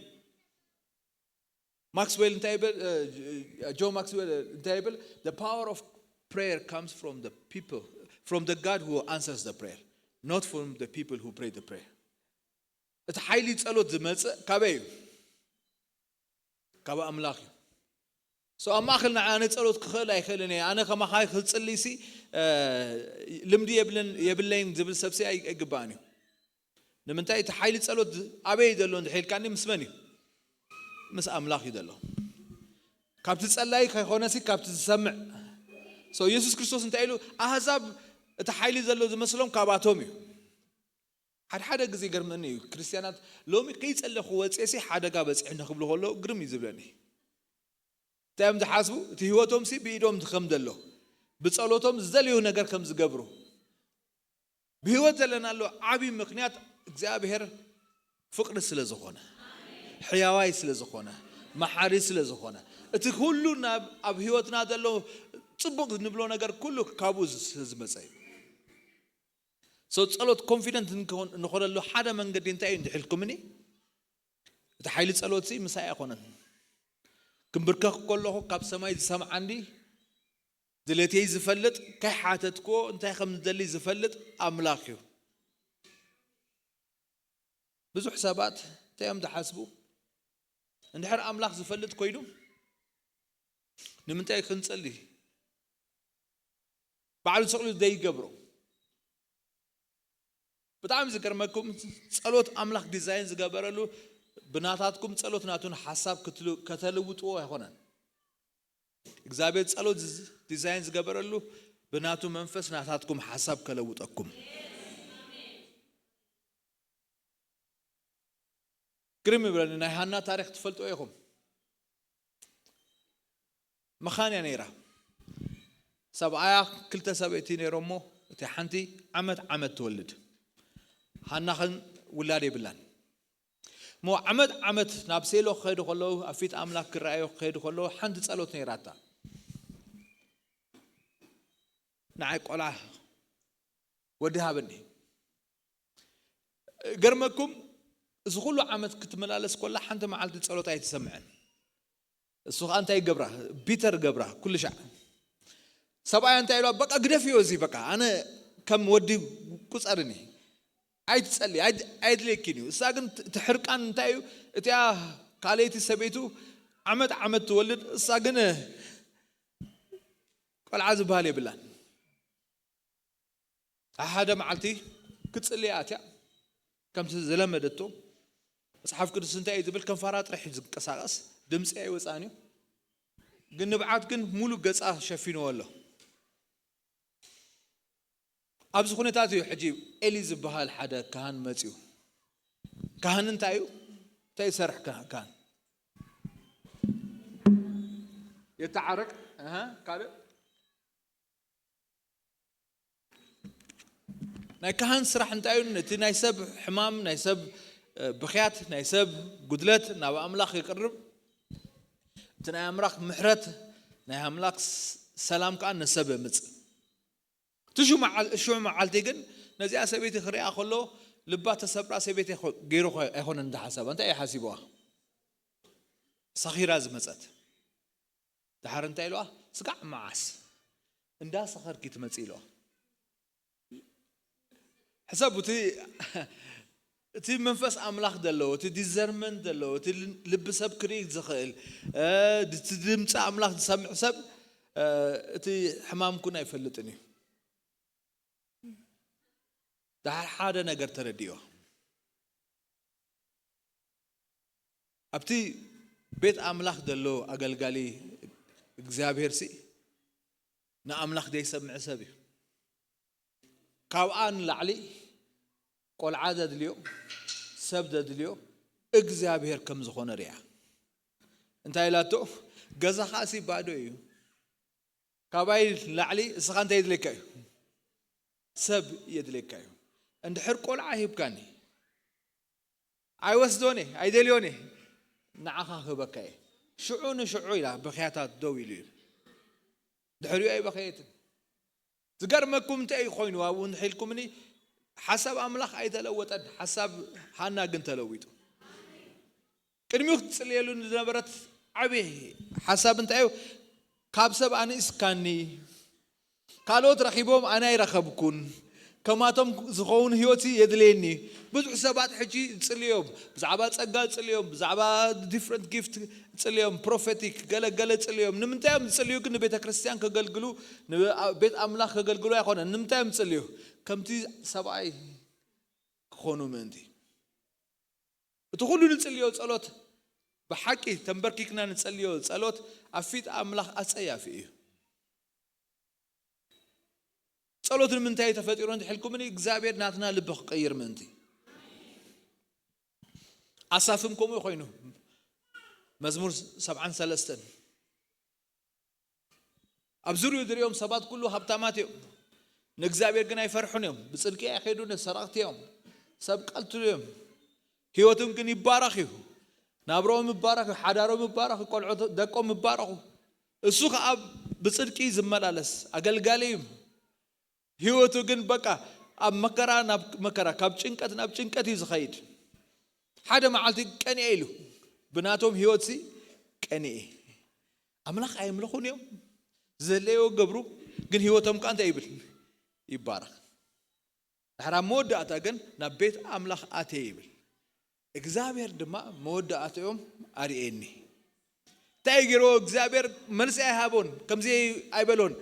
ማክስዌል እንታይ ይብል? ጆ ማክስዌል እንታይ ይብል? The power of prayer comes from the people, from the God who answers the prayer, not from the people who pray the prayer. እቲ ሓይሊ ጸሎት ዝመጽእ ካበይ እዩ? ካብ ኣምላኽ እዩ። So ኣብ ማእከል ንዓ ኣነ ጸሎት ክኽእል ኣይኽእልን እየ፣ ኣነ ከማኻ ክጽልይ ሲ ልምዲ የብለይን ዝብል ሰብ ሲ ኣይግባእን እዩ። ንምንታይ? እቲ ሓይሊ ጸሎት ኣበይ ዘሎ እንድሕር ኢልካኒ ምስ መን እዩ? ምስ ኣምላኽ እዩ ዘሎ። ካብቲ ጸላይ ከይኮነ ሲ ካብቲ ዝሰምዕ። So ኢየሱስ ክርስቶስ እንታይ ኢሉ? ኣህዛብ እቲ ሓይሊ ዘሎ ዝመስሎም ካባቶም እዩ። ሓደ ሓደ ግዜ ይገርመኒ እዩ። ክርስትያናት ሎሚ ከይጸለኹ ወጽኤ ሲ ሓደጋ በጺሑ ንክብሉ ከለዉ ግርም እዩ ዝብለኒ። እንታይ እዮም ዝሓስቡ? እቲ ህይወቶም ሲ ብኢዶም ከም ዘሎ ብጸሎቶም ዝደልዩ ነገር ከም ዝገብሩ። ብህይወት ዘለናሉ ዓብዪ ምኽንያት እግዚኣብሔር ፍቕሪ ስለ ዝኾነ፣ ሕያዋይ ስለ ዝኾነ፣ መሓሪ ስለ ዝኾነ፣ እቲ ኩሉ ናብ ኣብ ህይወትና ዘሎ ጽቡቕ ንብሎ ነገር ኩሉ ካብኡ ስለ ዝመጸ እዩ። So ጸሎት ኮንፊደንት ንኾነሉ ሓደ መንገዲ እንታይ እዩ እንድሕልኩምኒ? እቲ ሓይሊ ጸሎት ሲ ምሳይ ኣይኮነን። ክምብርከኽ ከለኹ ካብ ሰማይ ዝሰምዓኒ፣ ድሌተይ ዝፈልጥ፣ ከይሓተትክዎ እንታይ ከም ዝደሊ ዝፈልጥ ኣምላኽ እዩ። ብዙሕ ሰባት እንታይ እዮም ዝሓስቡ? እንድሕር ኣምላኽ ዝፈልጥ ኮይኑ ንምንታይ ክንጸሊ? ባዕሉ ስቕሉ ዘይገብሮ። ብጣዕሚ ዝገርመኩም፣ ጸሎት ኣምላኽ ዲዛይን ዝገበረሉ ብናታትኩም ጸሎት ናቱን ሓሳብ ክትል- ከተልውጥዎ ኣይኮነን። እግዚኣብሔር ጸሎት ዝ- ዲዛይን ዝገበረሉ ብናቱ መንፈስ ናታትኩም ሓሳብ ከለውጠኩም። ግርም ይብለኒ። ናይ ሃና ታሪኽ ትፈልጥዎ ኢኹም። መኻን እያ ነይራ። ሰብኣያ ክልተ ሰበይቲ ነይሮሞ፣ እቲ ሓንቲ ዓመት ዓመት ትወልድ። ሃና ኸን ውላድ የብላን። እሞ ዓመት ዓመት ናብ ሴሎ ክኸዱ ከለዉ፣ ኣብ ፊት ኣምላኽ ክረኣዩ ክኸዱ ከለዉ፣ ሓንቲ ጸሎት ነይራታ። ንዓይ ቆልዓ ወዲ ሃበኒ። ገርመኩም፣ እዚ ኩሉ ዓመት ክትመላለስ ኮላ ሓንቲ መዓልቲ ጸሎት ኣይትሰምዕን። እሱ ኸኣ እንታይ ገብራ? ቢተር ገብራ ኩሉ ሻዕ። ሰብኣያ እንታይ ኢልዋ? በቃ ግደፍዮ እዚ በቃ፣ ኣነ ከም ወዲ ቁጸርኒ። ኣይትጸሊ፣ ኣይድ- ኣይድልየኪን እዩ። እሳ ግን ት- ትሕርቃን እንታይ እዩ? እቲኣ ካልኣይቲ ሰበይቱ ዓመት ዓመት ትወልድ፣ እሳ ግን ቆልዓ ዝበሃል የብላን። ኣብ ሓደ መዓልቲ ክትጽሊ ኣትያ፣ ከምቲ ዝለመደቶ። መጽሓፍ ቅዱስ እንታይ እዩ ዝብል? ከንፈራ ጥራሕ እዩ ዝንቀሳቐስ፣ ድምጺ ኣይወጻን እዩ። ግን ንብዓት ግን ሙሉ ገጻ ሸፊንዎ ኣሎ። ኣብዚ ኩነታት እዩ ሕጂ ኤሊ ዝበሃል ሓደ ካህን መጺኡ። ካህን እንታይ እዩ? እንታይ ይሰርሕ ካህ- ካህን? የተዓርቅ። ኣሃ፣ ካልእ ናይ ካህን ስራሕ እንታይ እዩ? ነቲ ናይ ሰብ ሕማም፣ ናይ ሰብ፣ እ፣ ብኽያት፣ ናይ ሰብ ጉድለት ናብ ኣምላኽ የቅርብ። እቲ ናይ ኣምላኽ ምሕረት፣ ናይ ኣምላኽ ስ- ሰላም ከኣ ንሰብ የምጽእ። እቲ ሽዑ መዓል- ሽዑ መዓልቲ ግን ነዚኣ ሰበይቲ ክሪኣ ከሎ ልባ ተሰብራ ሰበይቲ ኣይኮ- ገይሩ ኮ- ኣይኮነን ዝሓሰባ። እንታይ እዩ ሓሲብዋ? ሰኺራ ዝመጸት። ደሓር እንታይ ኢልዋ? ስጋዕ መዓስ እንዳ ሰኸርኪ ትመጺ ኢልዋ። ሕሰብ፣ እቲ እቲ መንፈስ ኣምላኽ ዘለዎ፣ እቲ ዲዘርመንት ዘለዎ፣ እቲ ልቢ ሰብ ክርኢ ዝኽእል፣ እቲ ድምፂ ኣምላኽ ዝሰምዕ ሰብ፣ እቲ ሕማም ኩን ኣይፈልጥን እዩ። ደሓር ሓደ ነገር ተረዲኦ። ኣብቲ ቤት ኣምላኽ ዘሎ ኣገልጋሊ እግዚኣብሔር ሲ ንኣምላኽ ዘይሰምዕ ሰብ እዩ። ካብኣ ንላዕሊ ቆልዓ ዘድልዮ፣ ሰብ ዘድልዮ እግዚኣብሔር ከም ዝኾነ ሪኣ። እንታይ ኢላቶ? ገዛኻ ሲ ባዶ እዩ። ካባይ ንላዕሊ እስኻ እንታይ የድልየካ እዩ? ሰብ የድልየካ እዩ። እንድሕር ቆልዓ ሂብካኒ፣ ኣይወስዶን እየ፣ ኣይደልዮን እየ፣ ንዓኻ ክህበካ እየ። ሽዑ ንሽዑ ኢላ ብኽያታት ደው ኢሉ እዩ። ድሕሪኡ ኣይበኸየትን። ዝገርመኩም እንታይ እዩ ኮይኑ ኣብኡ እንድሕር ኢልኩምኒ፣ ሓሳብ ኣምላኽ ኣይተለወጠን፣ ሓሳብ ሃና ግን ተለዊጡ። ቅድሚኡ ክትጽልየሉ ዝነበረት ዓቢ ሓሳብ እንታይ እዩ? ካብ ሰብ ኣንኢስካኒ፣ ካልኦት ረኺቦም ኣነ ኣይረኸብኩን፣ ከማቶም ዝኸውን ህይወት የድልየኒ። ብዙሕ ሰባት ሕጂ ይጽልዮም፣ ብዛዕባ ጸጋ ይጽልዮም፣ ብዛዕባ ዲፍረንት ጊፍት ይጽልዮም፣ ፕሮፌቲክ ገለገለ ይጽልዮም። ንምንታይ እዮም ዝጽልዩ ግን? ንቤተ ክርስቲያን ከገልግሉ፣ ንቤት ኣምላኽ ከገልግሉ ኣይኮነን። ንምንታይ እዮም ዝጽልዩ? ከምቲ ሰብኣይ ክኾኑ ምእንቲ። እቲ ኩሉ ንጽልዮ ጸሎት፣ ብሓቂ ተንበርኪክና ንጸልዮ ጸሎት ኣብ ፊት ኣምላኽ ኣጸያፊ እዩ። ጸሎት ንምንታይ እዩ ተፈጢሩ እንድሕልኩምኒ፣ እግዚኣብሔር ናትና ልቢ ክቀይር ምእንቲ። ኣሳፍም ከምኡ ኮይኑ፣ መዝሙር ሰብዓን ሰለስተን፣ ኣብ ዙርዩ ዝሪኦም ሰባት ኩሉ ሃብታማት እዮም፣ ንእግዚኣብሔር ግን ኣይፈርሑን እዮም። ብጽድቂ ኣይኸዱን፣ ሰረቕቲ እዮም፣ ሰብ ቀትሉ እዮም። ህይወቶም ግን ይባረኽ እዩ፣ ናብርኦም ይባረኽ እዩ፣ ሓዳሮም ይባረኽ እዩ፣ ቆልዑ ደቆም ይባረኹ። እሱ ኸዓ ብጽድቂ ዝመላለስ ኣገልጋሊ እዩ። ህይወቱ ግን በቃ ኣብ መከራ ናብ መከራ፣ ካብ ጭንቀት ናብ ጭንቀት እዩ ዝኸይድ። ሓደ መዓልቲ ቀንኤ ኢሉ ብናቶም ህይወትሲ ቀንኤ። ኣምላኽ ኣየምልኹን እዮም፣ ዘለዮ ገብሩ፣ ግን ህይወቶም ከኣ እንታይ ይብል? ይባረኽ። ድሕር ኣብ መወዳእታ ግን ናብ ቤት ኣምላኽ ኣትየ ይብል። እግዚኣብሔር ድማ መወዳእትኦም ኣርእየኒ። እንታይ ገይርዎ እግዚኣብሔር? መልሲ ኣይሃቦን፣ ከምዚ ኣይበሎን።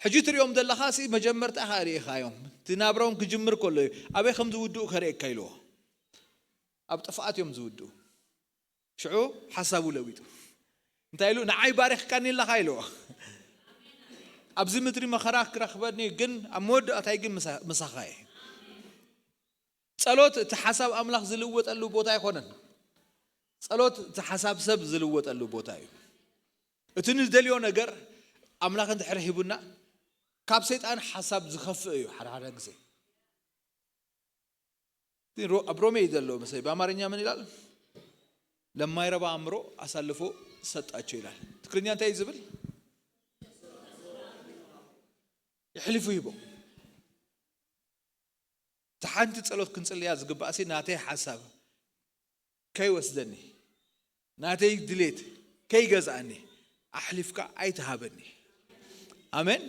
ሕጂ ትሪኦም ዘለኻ ሲ መጀመርታ ኢኻ ርኢኻዮም። እቲ ናብራኦም ክጅምር ከሎ እዩ፣ ኣበይ ከም ዝውድኡ ከርእየካ ኢልዎ። ኣብ ጥፍኣት እዮም ዝውድኡ። ሽዑ ሓሳቡ ለዊጡ እንታይ ኢሉ? ንዓይ ባሪኽካኒ ኣለኻ ኢልዎ። ኣብዚ ምድሪ መኸራ ክረኽበኒ ግን ኣብ መወዳእታይ ግን ምሳ-፣ ምሳኻ እየ። ጸሎት እቲ ሓሳብ ኣምላኽ ዝልወጠሉ ቦታ ኣይኮነን። ጸሎት እቲ ሓሳብ ሰብ ዝልወጠሉ ቦታ እዩ። እቲ ንደልዮ ነገር ኣምላኽ እንድሕር ሂቡና፣ ካብ ሰይጣን ሓሳብ ዝኸፍእ እዩ ሓደ ሓደ ግዜ። ሮ-፣ ኣብ ሮሜ እዩ ዘሎ መሰለኝ፣ ብኣማርኛ ምን ይላል? ለማይረባ አእምሮ አሳልፎ ሰጣቸው ይላል። ትግርኛ እንታይ እዩ ዝብል? የሕሊፉ ሂቦ። እቲ ሓንቲ ጸሎት ክንጽልያ ዝግባእ ሲ ናተይ ሓሳብ ከይወስደኒ፣ ናተይ ድሌት ከይገዝኣኒ ኣሕሊፍካ ኣይትሃበኒ። ኣሜን።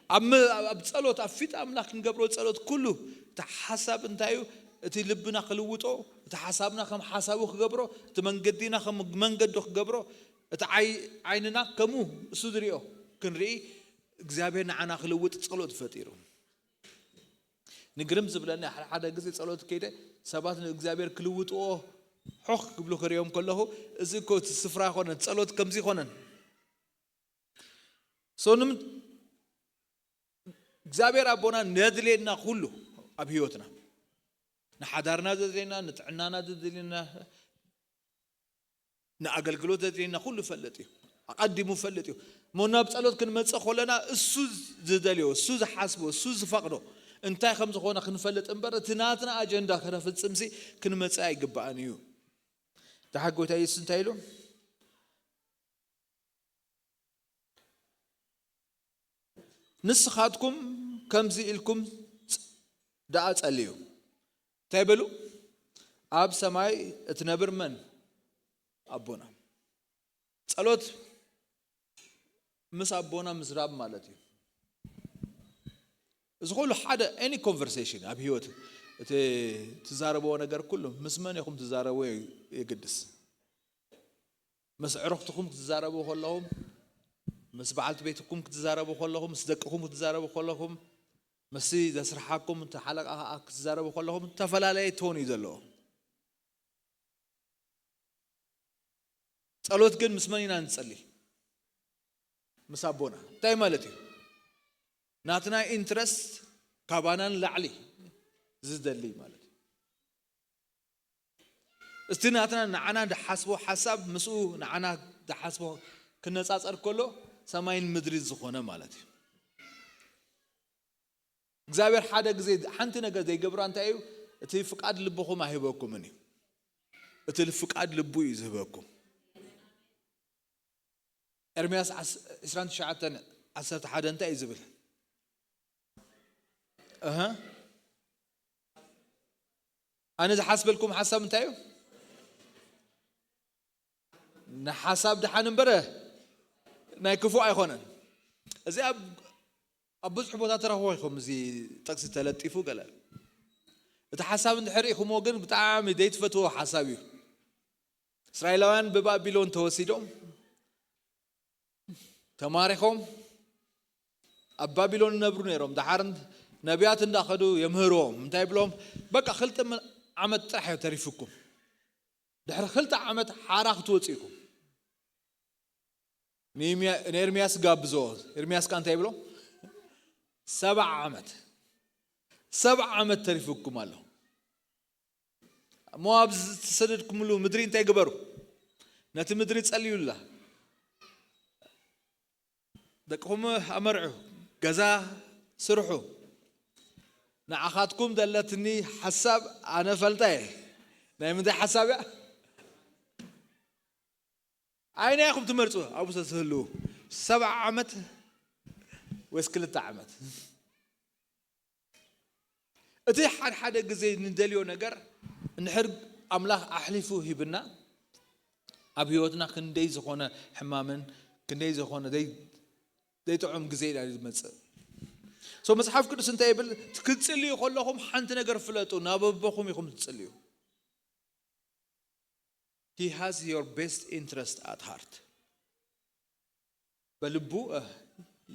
ኣብ መ-፣ ኣብ ጸሎት፣ ኣብ ፊት ኣምላኽ ክንገብሮ ጸሎት ኩሉ እቲ ሓሳብ እንታይ እዩ? እቲ ልብና ክልውጦ፣ እቲ ሓሳብና ከም ሓሳቡ ክገብሮ፣ እቲ መንገዲና ከም መንገዱ ክገብሮ፣ እቲ ዓይ-፣ ዓይንና ከምኡ እሱ ዝሪኦ ክንርኢ፣ እግዚኣብሔር ንዓና ክልውጥ ጸሎት ፈጢሩ። ንግርም ዝብለኒ ሓደ ሓደ ግዜ ጸሎት ከይደ ሰባት ንእግዚኣብሔር ክልውጥዎ ሖኽ ክብሉ ክሪኦም ከለኹ፣ እዚ እኮ እቲ ስፍራ ኣይኮነን፣ ጸሎት ከምዚ ኣይኮነን። ሶ ንም-፣ እግዚኣብሔር ኣቦና ነድልየና ኩሉ ኣብ ህይወትና፣ ንሓዳርና ዘድልየና፣ ንጥዕናና ዘድልየና፣ ንኣገልግሎት ዘድልየና ኩሉ ይፈልጥ እዩ። ኣቐዲሙ ይፈልጥ እዩ። እሞ ናብ ጸሎት ክንመጽእ ከለና እሱ ዝደልዮ፣ እሱ ዝሓስቦ፣ እሱ ዝፈቕዶ እንታይ ከም ዝኾነ ክንፈልጥ እምበር፣ እቲ ናትና ኣጀንዳ ከነፍጽምሲ ክንመጽእ ኣይግባእን እዩ። ደሓር ጎይታ የሱስ እንታይ ኢሉ? ንስኻትኩም ከምዚ ኢልኩም ፅ-፣ ደኣ ጸልዩ። እንታይ በሉ? ኣብ ሰማይ እትነብር መን? ኣቦና። ጸሎት ምስ ኣቦና ምዝራብ ማለት እዩ። እዚ ኩሉ ሓደ፣ any conversation ኣብ ህይወት እቲ ትዛረብዎ ነገር ኩሉ ምስ መን ኢኹም ትዛረብዎ የግድስ። ምስ ዕሩኽትኹም ክትዛረቡ ከለኹም፣ ምስ በዓልቲ ቤትኩም ክትዛረቡ ከለኹም፣ ምስ ደቅኹም ክትዛረቡ ከለኹም፣ ምስቲ ዘስርሓኩም እቲ ሓለቃ ከዓ ክትዛረቡ ከለኹም፣ ዝተፈላለየ ቶን እዩ ዘለዎ። ጸሎት ግን ምስ መን ኢና ንጸሊ? ምስ ኣቦና። እንታይ ማለት እዩ? ናትና ኢንትረስት ካባናን ላዕሊ ዝደሊ ማለት እዩ። እስቲ ናትና ንዓና ድሓስቦ ሓሳብ ምስኡ ንዓና ድሓስቦ ክነጻጸር ከሎ ሰማይን ምድሪ ዝኾነ ማለት እዩ። እግዚኣብሔር ሓደ ግዜ ሓንቲ ነገር ዘይገብራ እንታይ እዩ? እቲ ፍቃድ ልብኹም ኣይህበኩምን እዩ። እቲ ፍቃድ ልቡ እዩ ዝህበኩም። ኤርምያስ ዓስ- ዕስራን ትሽዓተን ዓሰርተ ሓደ እንታይ እዩ ዝብል? እህ ኣነ ዝሓስበልኩም ሓሳብ እንታይ እዩ? ንሓሳብ ደሓን እምበረ ናይ ክፉእ ኣይኮነን። እዚ ኣብ ኣብ ብዙሕ ቦታ ትረኽቦ ኢኹም። እዚ ጥቅሲ ተለጢፉ ገለ እቲ ሓሳብ እንድሕር ኢኹምዎ ግን ብጣዕሚ ዘይትፈትዎ ሓሳብ እዩ። እስራኤላውያን ብባቢሎን ተወሲዶም ተማሪኾም ኣብ ባቢሎን ይነብሩ ነይሮም። ደሓር ነቢያት እንዳኸዱ የምህርዎም። እንታይ ብሎም? በቃ ክልተ ዓመት ጥራሕ እዩ ተሪፉኩም። ድሕሪ ክልተ ዓመት ሓራ ክትወፁ ኢኹም። ንኤርሚያስ ጋብዞ። ኤርሚያስ ካ እንታይ ብሎ? ሰብዓ ዓመት ሰብዓ ዓመት ተሪፉኩም ኣሎ። እሞ ኣብ ዝተሰደድኩምሉ ምድሪ እንታይ ግበሩ? ነቲ ምድሪ ጸልዩላ። ደቅኹም ኣመርዑ፣ ገዛ ስርሑ። ንዓኻትኩም ዘለትኒ ሓሳብ ኣነ ፈልጣ እየ። ናይ ምንታይ ሓሳብ እያ? ኣይና ኢኹም ትመርጹ ኣብኡ ተዝህልዉ ሰብዓ ዓመት ወይስ ክልተ ዓመት? እቲ ሓድሓደ ግዜ ንደልዮ ነገር እንድሕር ኣምላኽ ኣሕሊፉ ሂብና ኣብ ህይወትና ክንደይ ዝኾነ ሕማምን ክንደይ ዝኾነ ዘይጥዑም ግዜ ኢና ዝመፅእ። ሶ መፅሓፍ ቅዱስ እንታይ ይብል? ክትፅልዩ ከለኹም ሓንቲ ነገር ፍለጡ፣ ናብ ኣቦኹም ኢኹም ትፅልዩ። He has your best interest at heart። በልቡ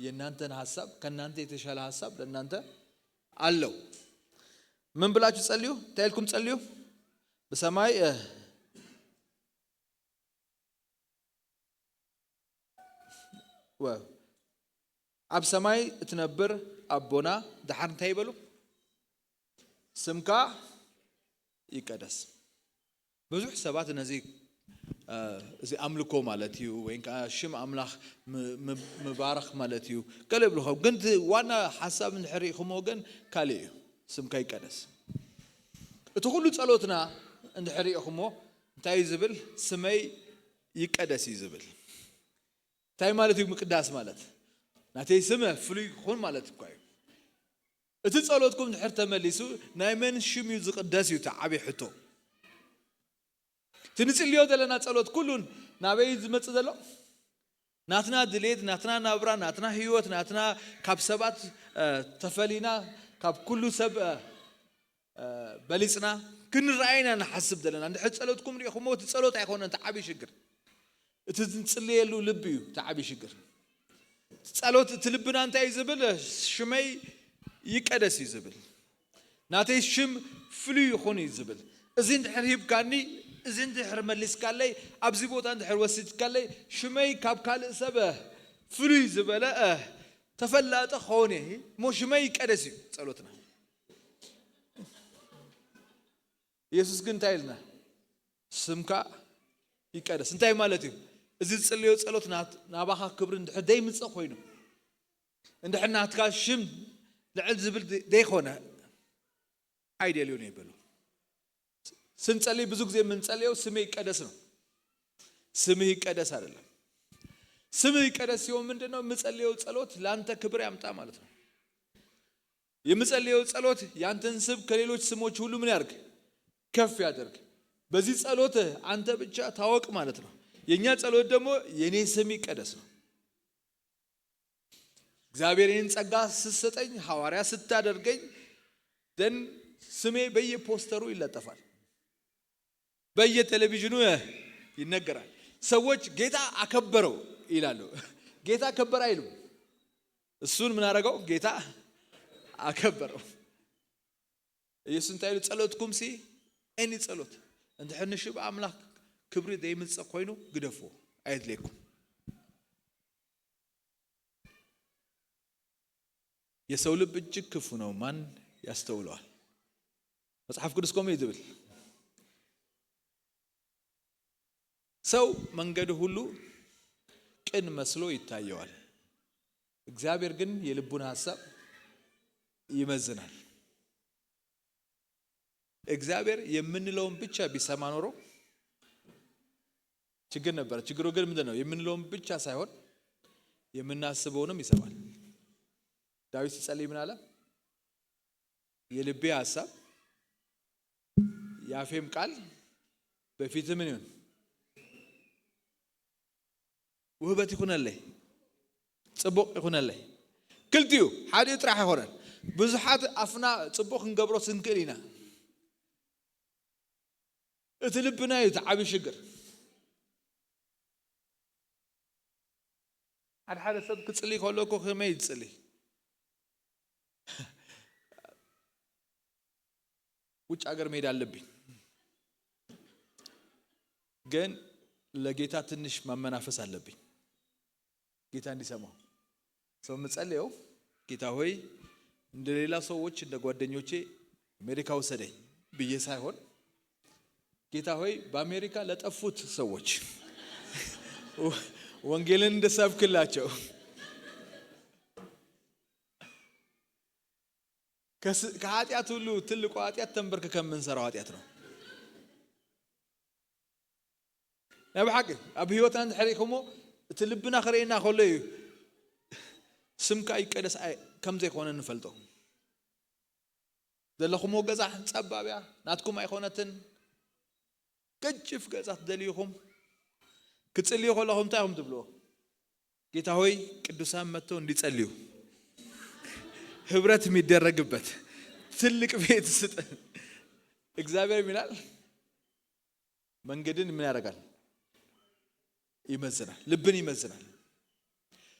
የእናንተን ሀሳብ ከእናንተ የተሻለ ሀሳብ ለእናንተ አለው። ምን ብላችሁ ጸልዩ? እንታይ ኢልኩም ጸልዩ? ብሰማይ ኣብ ሰማይ እትነብር ኣቦና፣ ደሓር እንታይ ይበሉ? ስምካ ይቀደስ። ብዙሕ ሰባት ነዚ እዚ ኣምልኮ ማለት እዩ ወይ ከዓ ሽም ኣምላኽ ምባረኽ ማለት እዩ ገለ ይብሉ። ግን ዋና ሓሳብ እንድሕር ርኢኹሞ ግን ካልእ እዩ። ስምካ ይቀደስ። እቲ ኩሉ ጸሎትና እንድሕር ርኢኹሞ እንታይ እዩ ዝብል? ስመይ ይቀደስ እዩ ዝብል። እንታይ ማለት እዩ ምቅዳስ ማለት? ናተይ ስም ፍሉይ ይኹን ማለት እኳ እዩ። እቲ ጸሎትኩም እንድሕር ተመሊሱ ናይ መን ሽም እዩ ዝቅደስ እዩ እቲ ዓብዪ ሕቶ። እቲ ንጽልዮ ዘለና ጸሎት ኩሉን ናበይ ዝመጽእ ዘሎ? ናትና ድሌት፣ ናትና ናብራ፣ ናትና ህይወት፣ ናትና ካብ ሰባት ተፈሊና ካብ ኩሉ ሰብ በሊጽና ክንረኣይና ንሓስብ ዘለና። እንድሕር ጸሎትኩም ርኢኹሞ እቲ ጸሎት ኣይኮነን እቲ ዓብዪ ሽግር። እቲ ዝንጽልየሉ ልቢ እዩ እቲ ዓብዪ ሽግር። ጸሎት እቲ ልብና እንታይ እዩ ዝብል? ሽመይ ይቀደስ እዩ ዝብል። ናተይ ሽም ፍሉይ ይኹን እዩ ዝብል። እዚ እንድሕር ሂብካኒ፣ እዚ እንድሕር መሊስካለይ፣ ኣብዚ ቦታ እንድሕር ወሲድካለይ ሽመይ ካብ ካልእ ሰብ ፍሉይ ዝበለ ተፈላጠ ክኸውን እየ እሞ ሽመይ ይቀደስ እዩ ጸሎትና። ኢየሱስ ግን እንታይ ኢልና? ስምካ ይቀደስ እንታይ ማለት እዩ? እዚ ዝጽልዮ ጸሎት ናባኻ ክብሪ እንድሕር ደይምጽእ ኮይኑ እንድሕር ናትካ ሽም ልዕል ዝብል ደይኮነ ኣይደልዮን ይበሉ። ስንጸልይ ብዙ ግዜ የምንጸልየው ስምህ ይቀደስ ነው። ስምህ ይቀደስ አይደለም። ስምህ ይቀደስ ሲሆን ምንድን ነው? የምጸልየው ጸሎት ለአንተ ክብር ያምጣ ማለት ነው። የምጸልየው ጸሎት ያንተን ስም ከሌሎች ስሞች ሁሉ ምን ያርግ? ከፍ ያደርግ። በዚህ ጸሎት አንተ ብቻ ታወቅ ማለት ነው። የእኛ ጸሎት ደግሞ የኔ ስም ይቀደስ ነው። እግዚአብሔር ይህን ጸጋ ስትሰጠኝ፣ ሐዋርያ ስታደርገኝ፣ ደን ስሜ በየፖስተሩ ይለጠፋል፣ በየቴሌቪዥኑ ይነገራል። ሰዎች ጌታ አከበረው ይላሉ። ጌታ ከበረ አይሉም። እሱን ምን አደረገው? ጌታ አከበረው። ኢየሱስ እንታይ ኢሉ? ጸሎትኩም ሲ፣ ኤኒ ጸሎት እንድሕር ንሽብ ኣምላኽ ክብሪ ዘይምጽእ ኮይኑ ግደፍዎ፣ ኣየድልየኩም። የሰው ልብ እጅግ ክፉ ነው፣ ማን ያስተውለዋል? መጽሓፍ ቅዱስ ከምኡ እዩ ዝብል። ሰው መንገዱ ሁሉ ቅን መስሎ ይታየዋል፣ እግዚአብሔር ግን የልቡን ሐሳብ ይመዝናል። እግዚአብሔር የምንለውን ብቻ ቢሰማ ኖሮ ችግር ነበረ። ችግሩ ግን ምንድን ነው? የምንለውን ብቻ ሳይሆን የምናስበውንም ይሰማል። ዳዊት ሲጸልይ ምን አለ? የልቤ ሐሳብ የአፌም ቃል በፊት ምን ይሁን? ውህበት ይኹነለይ፣ ጽቡቕ ይኹነለይ። ክልቲኡ፣ ሓዲኡ ጥራሕ ኣይኮነን። ብዙሓት ኣፍና ጽቡቕ ክንገብሮ ስንክእል ኢና። እቲ ልብና እዩ እቲ ዓቢ ሽግር። ሓደ ሓደ ሰብ ክጽልይ ከሎ እኮ ከመይ ይጽልይ? ውጭ ሀገር መሄድ አለብኝ፣ ግን ለጌታ ትንሽ ማመናፈስ አለብኝ። ጌታ እንዲሰማው ሰው የምጸልየው፣ ጌታ ሆይ እንደ ሌላ ሰዎች፣ እንደ ጓደኞቼ አሜሪካ ውሰደኝ ብዬ ሳይሆን፣ ጌታ ሆይ በአሜሪካ ለጠፉት ሰዎች ወንጌልን እንድሰብክላቸው። ከስ-፣ ከኃጢአት ሁሉ ትልቁ ኃጢአት ተንበርክከን የምንሰራው ኃጢአት ነው። ናይ ብሓቂ ኣብ ህይወትና እንድሕር ኢኹሞ፣ እቲ ልብና ክርእየና ከሎ እዩ ስምካ ይቀደስ ኣይ-፣ ከም ዘይኮነ ንፈልጦ። ዘለኹሞ ገዛ ጸባብ እያ፣ ናትኩም ኣይኮነትን። ገጅፍ ገዛ ትደልዩ ኢኹም። ክትጽልዩ ከለኹም እንታይ ኢኹም ትብልዎ? ጌታ ሆይ ቅዱሳን መጥተው እንዲጸልዩ፣ ህብረት የሚደረግበት ትልቅ ቤት ስጥ። እግዚአብሔር ይላል። መንገድን ምን ያደርጋል? ይመዝናል። ልብን ይመዝናል።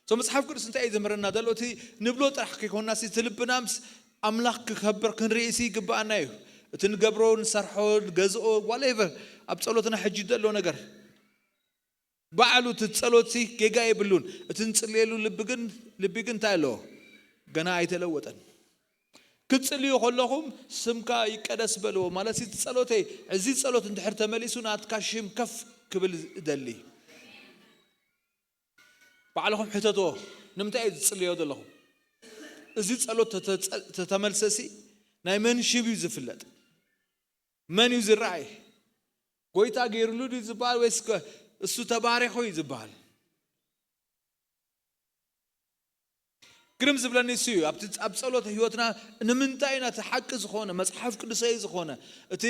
ሶ መጽሓፍ ቅዱስ እንታይ እዩ ዘምህረና ዘሎ? እቲ ንብሎ ጥራሕ ከይኮንና፣ እቲ ልብና ምስ ኣምላኽ ክከብር ክንርኢ ሲ ይግብኣና እዩ። እቲ ንገብሮ፣ ንሰርሖ፣ ንገዝኦ፣ ዋትኤቨር፣ ኣብ ጸሎትና ሕጂ ዘሎ ነገር ባዕሉ እቲ ጸሎት ሲ ጌጋ የብሉን። እቲ ንጽልየሉ ልቢ ግን፣ ልቢ ግን እንታይ ኣለዎ? ገና ኣይተለወጠን። ክትጽልዩ ከለኹም ስምካ ይቀደስ በልዎ። ማለት እቲ ጸሎተይ፣ እዚ ጸሎት እንድሕር ተመሊሱ ናትካ ሽም ከፍ ክብል እደሊ። ባዕልኹም ሕተትዎ፣ ንምንታይ እዩ ዝጽልዮ ዘለኹም? እዚ ጸሎት ተተ-፣ ተተመልሰሲ ናይ መን ሽም እዩ ዝፍለጥ? መን እዩ ዝረኣይ? ጎይታ ገይሩሉ ድዩ ዝበሃል ወይስ ከ-፣ እሱ ተባሪኹ እዩ ዝበሃል? ግርም ዝብለኒ እሱ እዩ። ኣብቲ፣ ኣብ ጸሎት ህይወትና ንምንታይ ኢና እቲ ሓቂ ዝኾነ፣ መጽሓፍ ቅዱሳዊ ዝኾነ፣ እቲ፣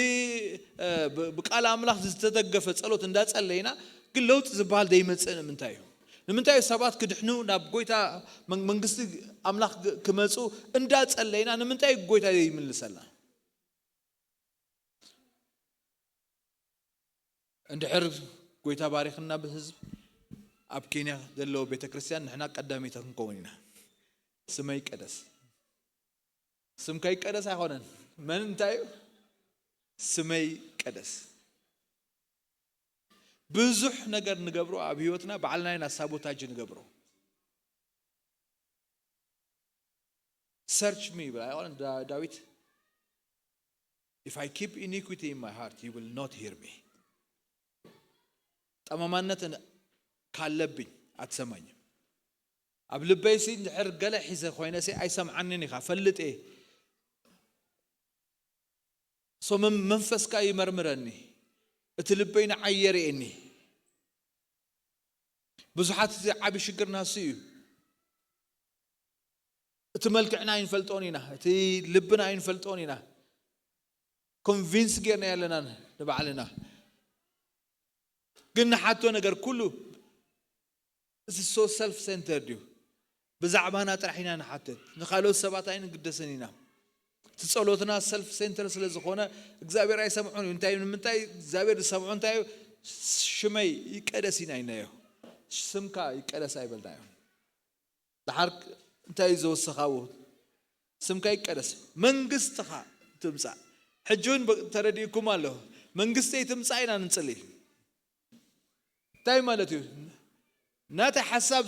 እ፣ ብ-፣ ብቃል ኣምላኽ ዝተደገፈ ጸሎት እንዳጸለይና ግን ለውጢ ዝበሃል ዘይመጽእ ንምንታይ እዩ? ንምንታይ እዩ ሰባት ክድሕኑ ናብ ጎይታ መን-፣ መንግስቲ ኣምላኽ ግ-፣ ክመጹ እንዳጸለይና ንምንታይ እዩ ጎይታ ዘይምልሰልና? እንድሕር ጎይታ ባሪኽና ብህዝብ ኣብ ኬንያ ዘለዎ ቤተ ክርስቲያን ንሕና ቀዳሚት ክንከውን ኢና። ስመይ ይቀደስ። ስምካ ይቀደስ ኣይኮነን። መን እንታይ እዩ? ስመይ ይቀደስ። ብዙሕ ነገር ንገብሮ ኣብ ህይወትና ባዕልና ኢና ሳቦታጅ ንገብሮ። Search me ይብል ኣይኮነን ዳ-፣ ዳዊት? If I keep iniquity in my heart, you will not hear me. ጠማማነት ካለብኝ አትሰማኝም። ኣብ ልበይሲ እንድሕር ገለ ሒዘ ኮይነሲ ኣይሰምዓንን ኢኻ፣ ፈልጥ እየ። ሶ መን-፣ መንፈስካ ይመርምረኒ፣ እቲ ልበይ ንዓይ የርእየኒ። ብዙሓት እዚ ዓቢ ሽግርና እሱ እዩ። እቲ መልክዕና ኣይንፈልጦን ኢና፣ እቲ ልብና ኣይንፈልጦን ኢና። ኮንቪንስ ጌርና ኣለና ንባዕልና። ግን ንሓቶ ነገር ኩሉ እዚ so self centered እዩ። ብዛዕባና ጥራሕ ኢና ንሓትት፣ ንኻልኦት ሰባት ኣይንግደስን ኢና። እቲ ጸሎትና ሰልፍ ሴንተር ስለ ዝኾነ እግዚኣብሔር ኣይሰምዖን እዩ። እንታይ፣ ንምንታይ እግዚኣብሔር ዝሰምዖ እንታይ እዩ? ሽመይ ይቀደስ ኢና ኢልናዮ። ስምካ ይቀደስ ኣይበልናዮ። ደሓር እንታይ እዩ ዘወሰኻዎ? ስምካ ይቀደስ፣ መንግስትኻ ትምጻእ። ሕጂ እውን ተረዲእኩም ኣሎ። መንግስተይ ትምጻእ ኢና ንጽሊ። እንታይ ማለት እዩ? ናተይ ሓሳብ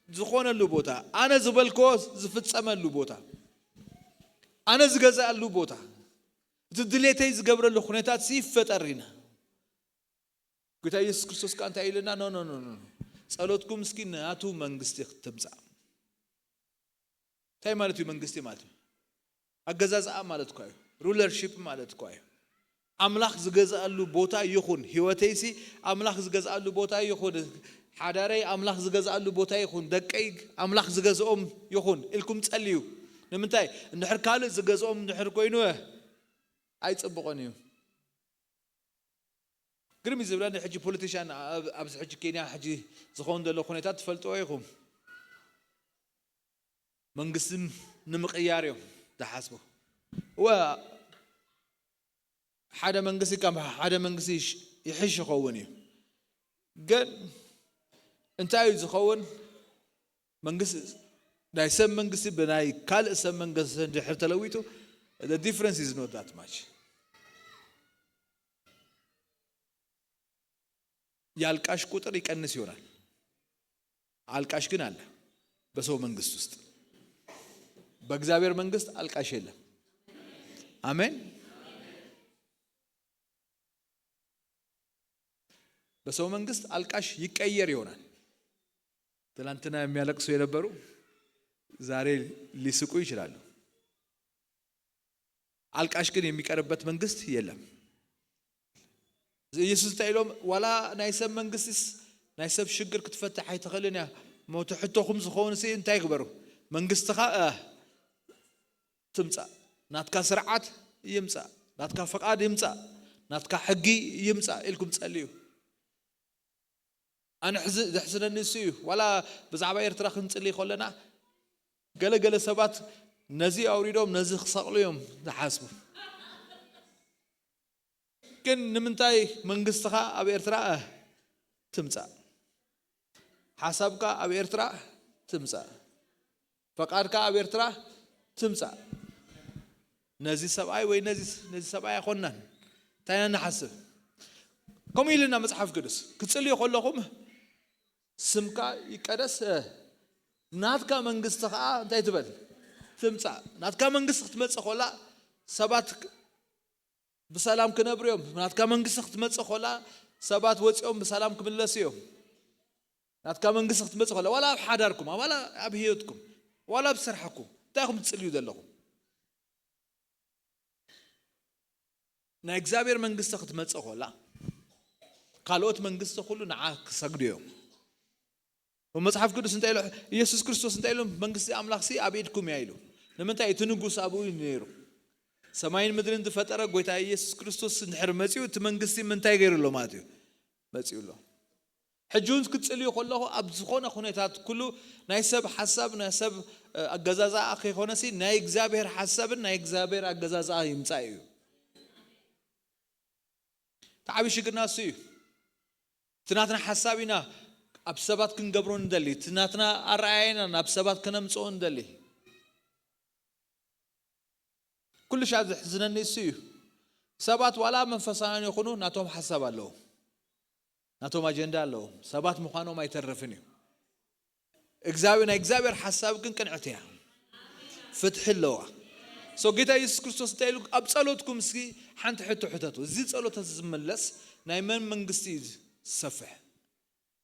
ዝኾነሉ ቦታ፣ ኣነ ዝበልክዎ ዝፍጸመሉ ቦታ፣ ኣነ ዝገዝኣሉ ቦታ፣ እቲ ድሌተይ ዝገብረሉ ኩነታት ይፈጠር ኢና። ጎይታ ኢየሱስ ክርስቶስ ከኣ እንታይ ኢልና? ኖ ኖ ኖ ኖ፣ ጸሎትኩም እስኪ ናቱ መንግስቲ ክትምጻእ። እንታይ ማለት እዩ መንግስቲ ማለት እዩ? ኣገዛዝኣ ማለት እኳ እዩ። ሩለርሺፕ ማለት እኳ እዩ። ኣምላኽ ዝገዝኣሉ ቦታ ይኹን፣ ህይወተይሲ ኣምላኽ ዝገዝኣሉ ቦታ ይኹን፣ ሓዳረይ ኣምላኽ ዝገዝኣሉ ቦታ ይኹን፣ ደቀይ ኣምላኽ ዝገዝኦም ይኹን ኢልኩም ጸልዩ። ንምንታይ? እንድሕር ካልእ ዝገዝኦም እንድሕር ኮይኑ ኣይጽብቕን እዩ። ግርም እዩ ዝብለኒ ሕጂ ፖለቲሻን ኣብ-፣ ኣብዚ ሕጂ ኬንያ ሕጂ ዝኸውን ዘሎ ኩነታት ትፈልጥዎ ኢኹም። መንግስቲ ንምቕያር እዮም ዝሓስቡ። እወ፣ ሓደ መንግስቲ ካብ ሓደ መንግስቲ ይሽ-፣ ይሕሽ ይኸውን እዩ። ግን እንታይ እዩ ዝኸውን? መንግስቲ፣ ናይ ሰብ መንግስቲ ብናይ ካልእ ሰብ መንግስቲ እንድሕር ተለዊጡ፣ the difference is not that much። የአልቃሽ ቁጥር ይቀንስ ይሆናል። አልቃሽ ግን አለ በሰው መንግስት ውስጥ። በእግዚአብሔር መንግስት አልቃሽ የለም። አሜን። በሰው መንግስት አልቃሽ ይቀየር ይሆናል። ትናንትና የሚያለቅሱ የነበሩ ዛሬ ሊስቁ ይችላሉ። አልቃሽ ግን የሚቀርበት መንግስት የለም። ኢየሱስ እንታይ ኢሎም? ዋላ ናይ ሰብ መንግስትስ ናይ ሰብ ሽግር ክትፈትሕ ኣይትኽእልን እያ። እሞ እቲ ሕቶኹም ዝኾንሲ እንታይ ግበሩ? መንግስትኻ፣ እ፣ ትምጻእ፣ ናትካ ስርዓት ይምጻእ፣ ናትካ ፍቓድ ይምጻእ፣ ናትካ ሕጊ ይምጻእ ኢልኩም ጸልዩ። ኣነ ሕዚ ዘሕዝነኒ እሱ እዩ። ዋላ ብዛዕባ ኤርትራ ክንጽሊ ከለና ገለ ገለ ሰባት ነዚ ኣውሪዶም ነዚ ክሰቕሉ እዮም ዝሓስቡ። ግን ንምንታይ መንግስትኻ ኣብ ኤርትራ ትምጻእ? ሓሳብካ ኣብ ኤርትራ ትምጻእ። ፈቃድካ ኣብ ኤርትራ ትምጻእ። ነዚ ሰብኣይ ወይ ነዚ፣ ነዚ ሰብኣይ ኣይኮንናን። እንታይ ኢና ንሓስብ? ከምኡ ኢልና መጽሓፍ ቅዱስ። ክትጽልዩ ከለኹም ስምካ ይቀደስ፣ እ፣ ናትካ መንግስቲ ኸዓ እንታይ ትበል? ትምጻእ። ናትካ መንግስቲ ክትመጽእ ከላ ሰባት ክ-፣ ብሰላም ክነብሩ እዮም። ናትካ መንግስቲ ክትመጽእ ከላ ሰባት ወጺኦም ብሰላም ክምለሱ እዮም። ናትካ መንግስቲ ክትመጽእ ከላ፣ ዋላ ኣብ ሓዳርኩም፣ ዋላ ኣብ ህይወትኩም፣ ዋላ ኣብ ስራሕኩም፣ እንታይ ኢኹም ትጽልዩ ዘለኹም? ናይ እግዚኣብሔር መንግስቲ ክትመጽእ ከላ፣ ካልኦት መንግስቲ ኩሉ ንዓ ክሰግዱ እዮም። መጽሓፍ ቅዱስ እንታይ ኢሉ? ኢየሱስ ክርስቶስ እንታይ ኢሉ? መንግስቲ ኣምላኽሲ ኣብ ኢድኩም እያ ኢሉ። ንምንታይ? እቲ ንጉስ ኣብኡ እዩ ነይሩ። ሰማይን ምድርን ዝፈጠረ ጎይታ ኢየሱስ ክርስቶስ እንድሕር መጺኡ፣ እቲ መንግስቲ ምንታይ ገይሩ ኣሎ ማለት እዩ? መጺኡ ኣሎ። ሕጂ እውን ክትጽልዩ ከለኹ፣ ኣብ ዝኾነ ኩነታት ኩሉ ናይ ሰብ ሓሳብ፣ ናይ ሰብ፣ እ፣ ኣገዛዝኣ ከይኮነሲ፣ ናይ እግዚኣብሔር ሓሳብን ናይ እግዚኣብሔር ኣገዛዝኣ ይምጻእ እዩ። እቲ ዓብዪ ሽግርና እሱ እዩ። እቲ ናትና ሓሳብ ኢና ኣብ ሰባት ክንገብሮ ንደሊ። እቲ ናትና ኣረኣእያ ኢና ናብ ሰባት ከነምጽኦ ንደሊ። ኩሉ ሻዕ ዘሕዝነኒ እሱ እዩ። ሰባት ዋላ መንፈሳውያን ይኹኑ ናቶም ሓሳብ ኣለዎም። ናቶም ኣጀንዳ ኣለዎም። ሰባት ምዃኖም ኣይተርፍን እዩ። እግዚኣብሔር፣ ናይ እግዚኣብሔር ሓሳብ ግን ቅንዕቲ እያ። ፍትሒ ኣለዋ። ሶ ጌታ ኢየሱስ ክርስቶስ እንታይ ኢሉ? ኣብ ጸሎትኩም እስኪ ሓንቲ ሕቶ ሕተቱ። እዚ ጸሎት እዚ ዝምለስ ናይ መን መንግስቲ እዩ ዝሰፍሕ?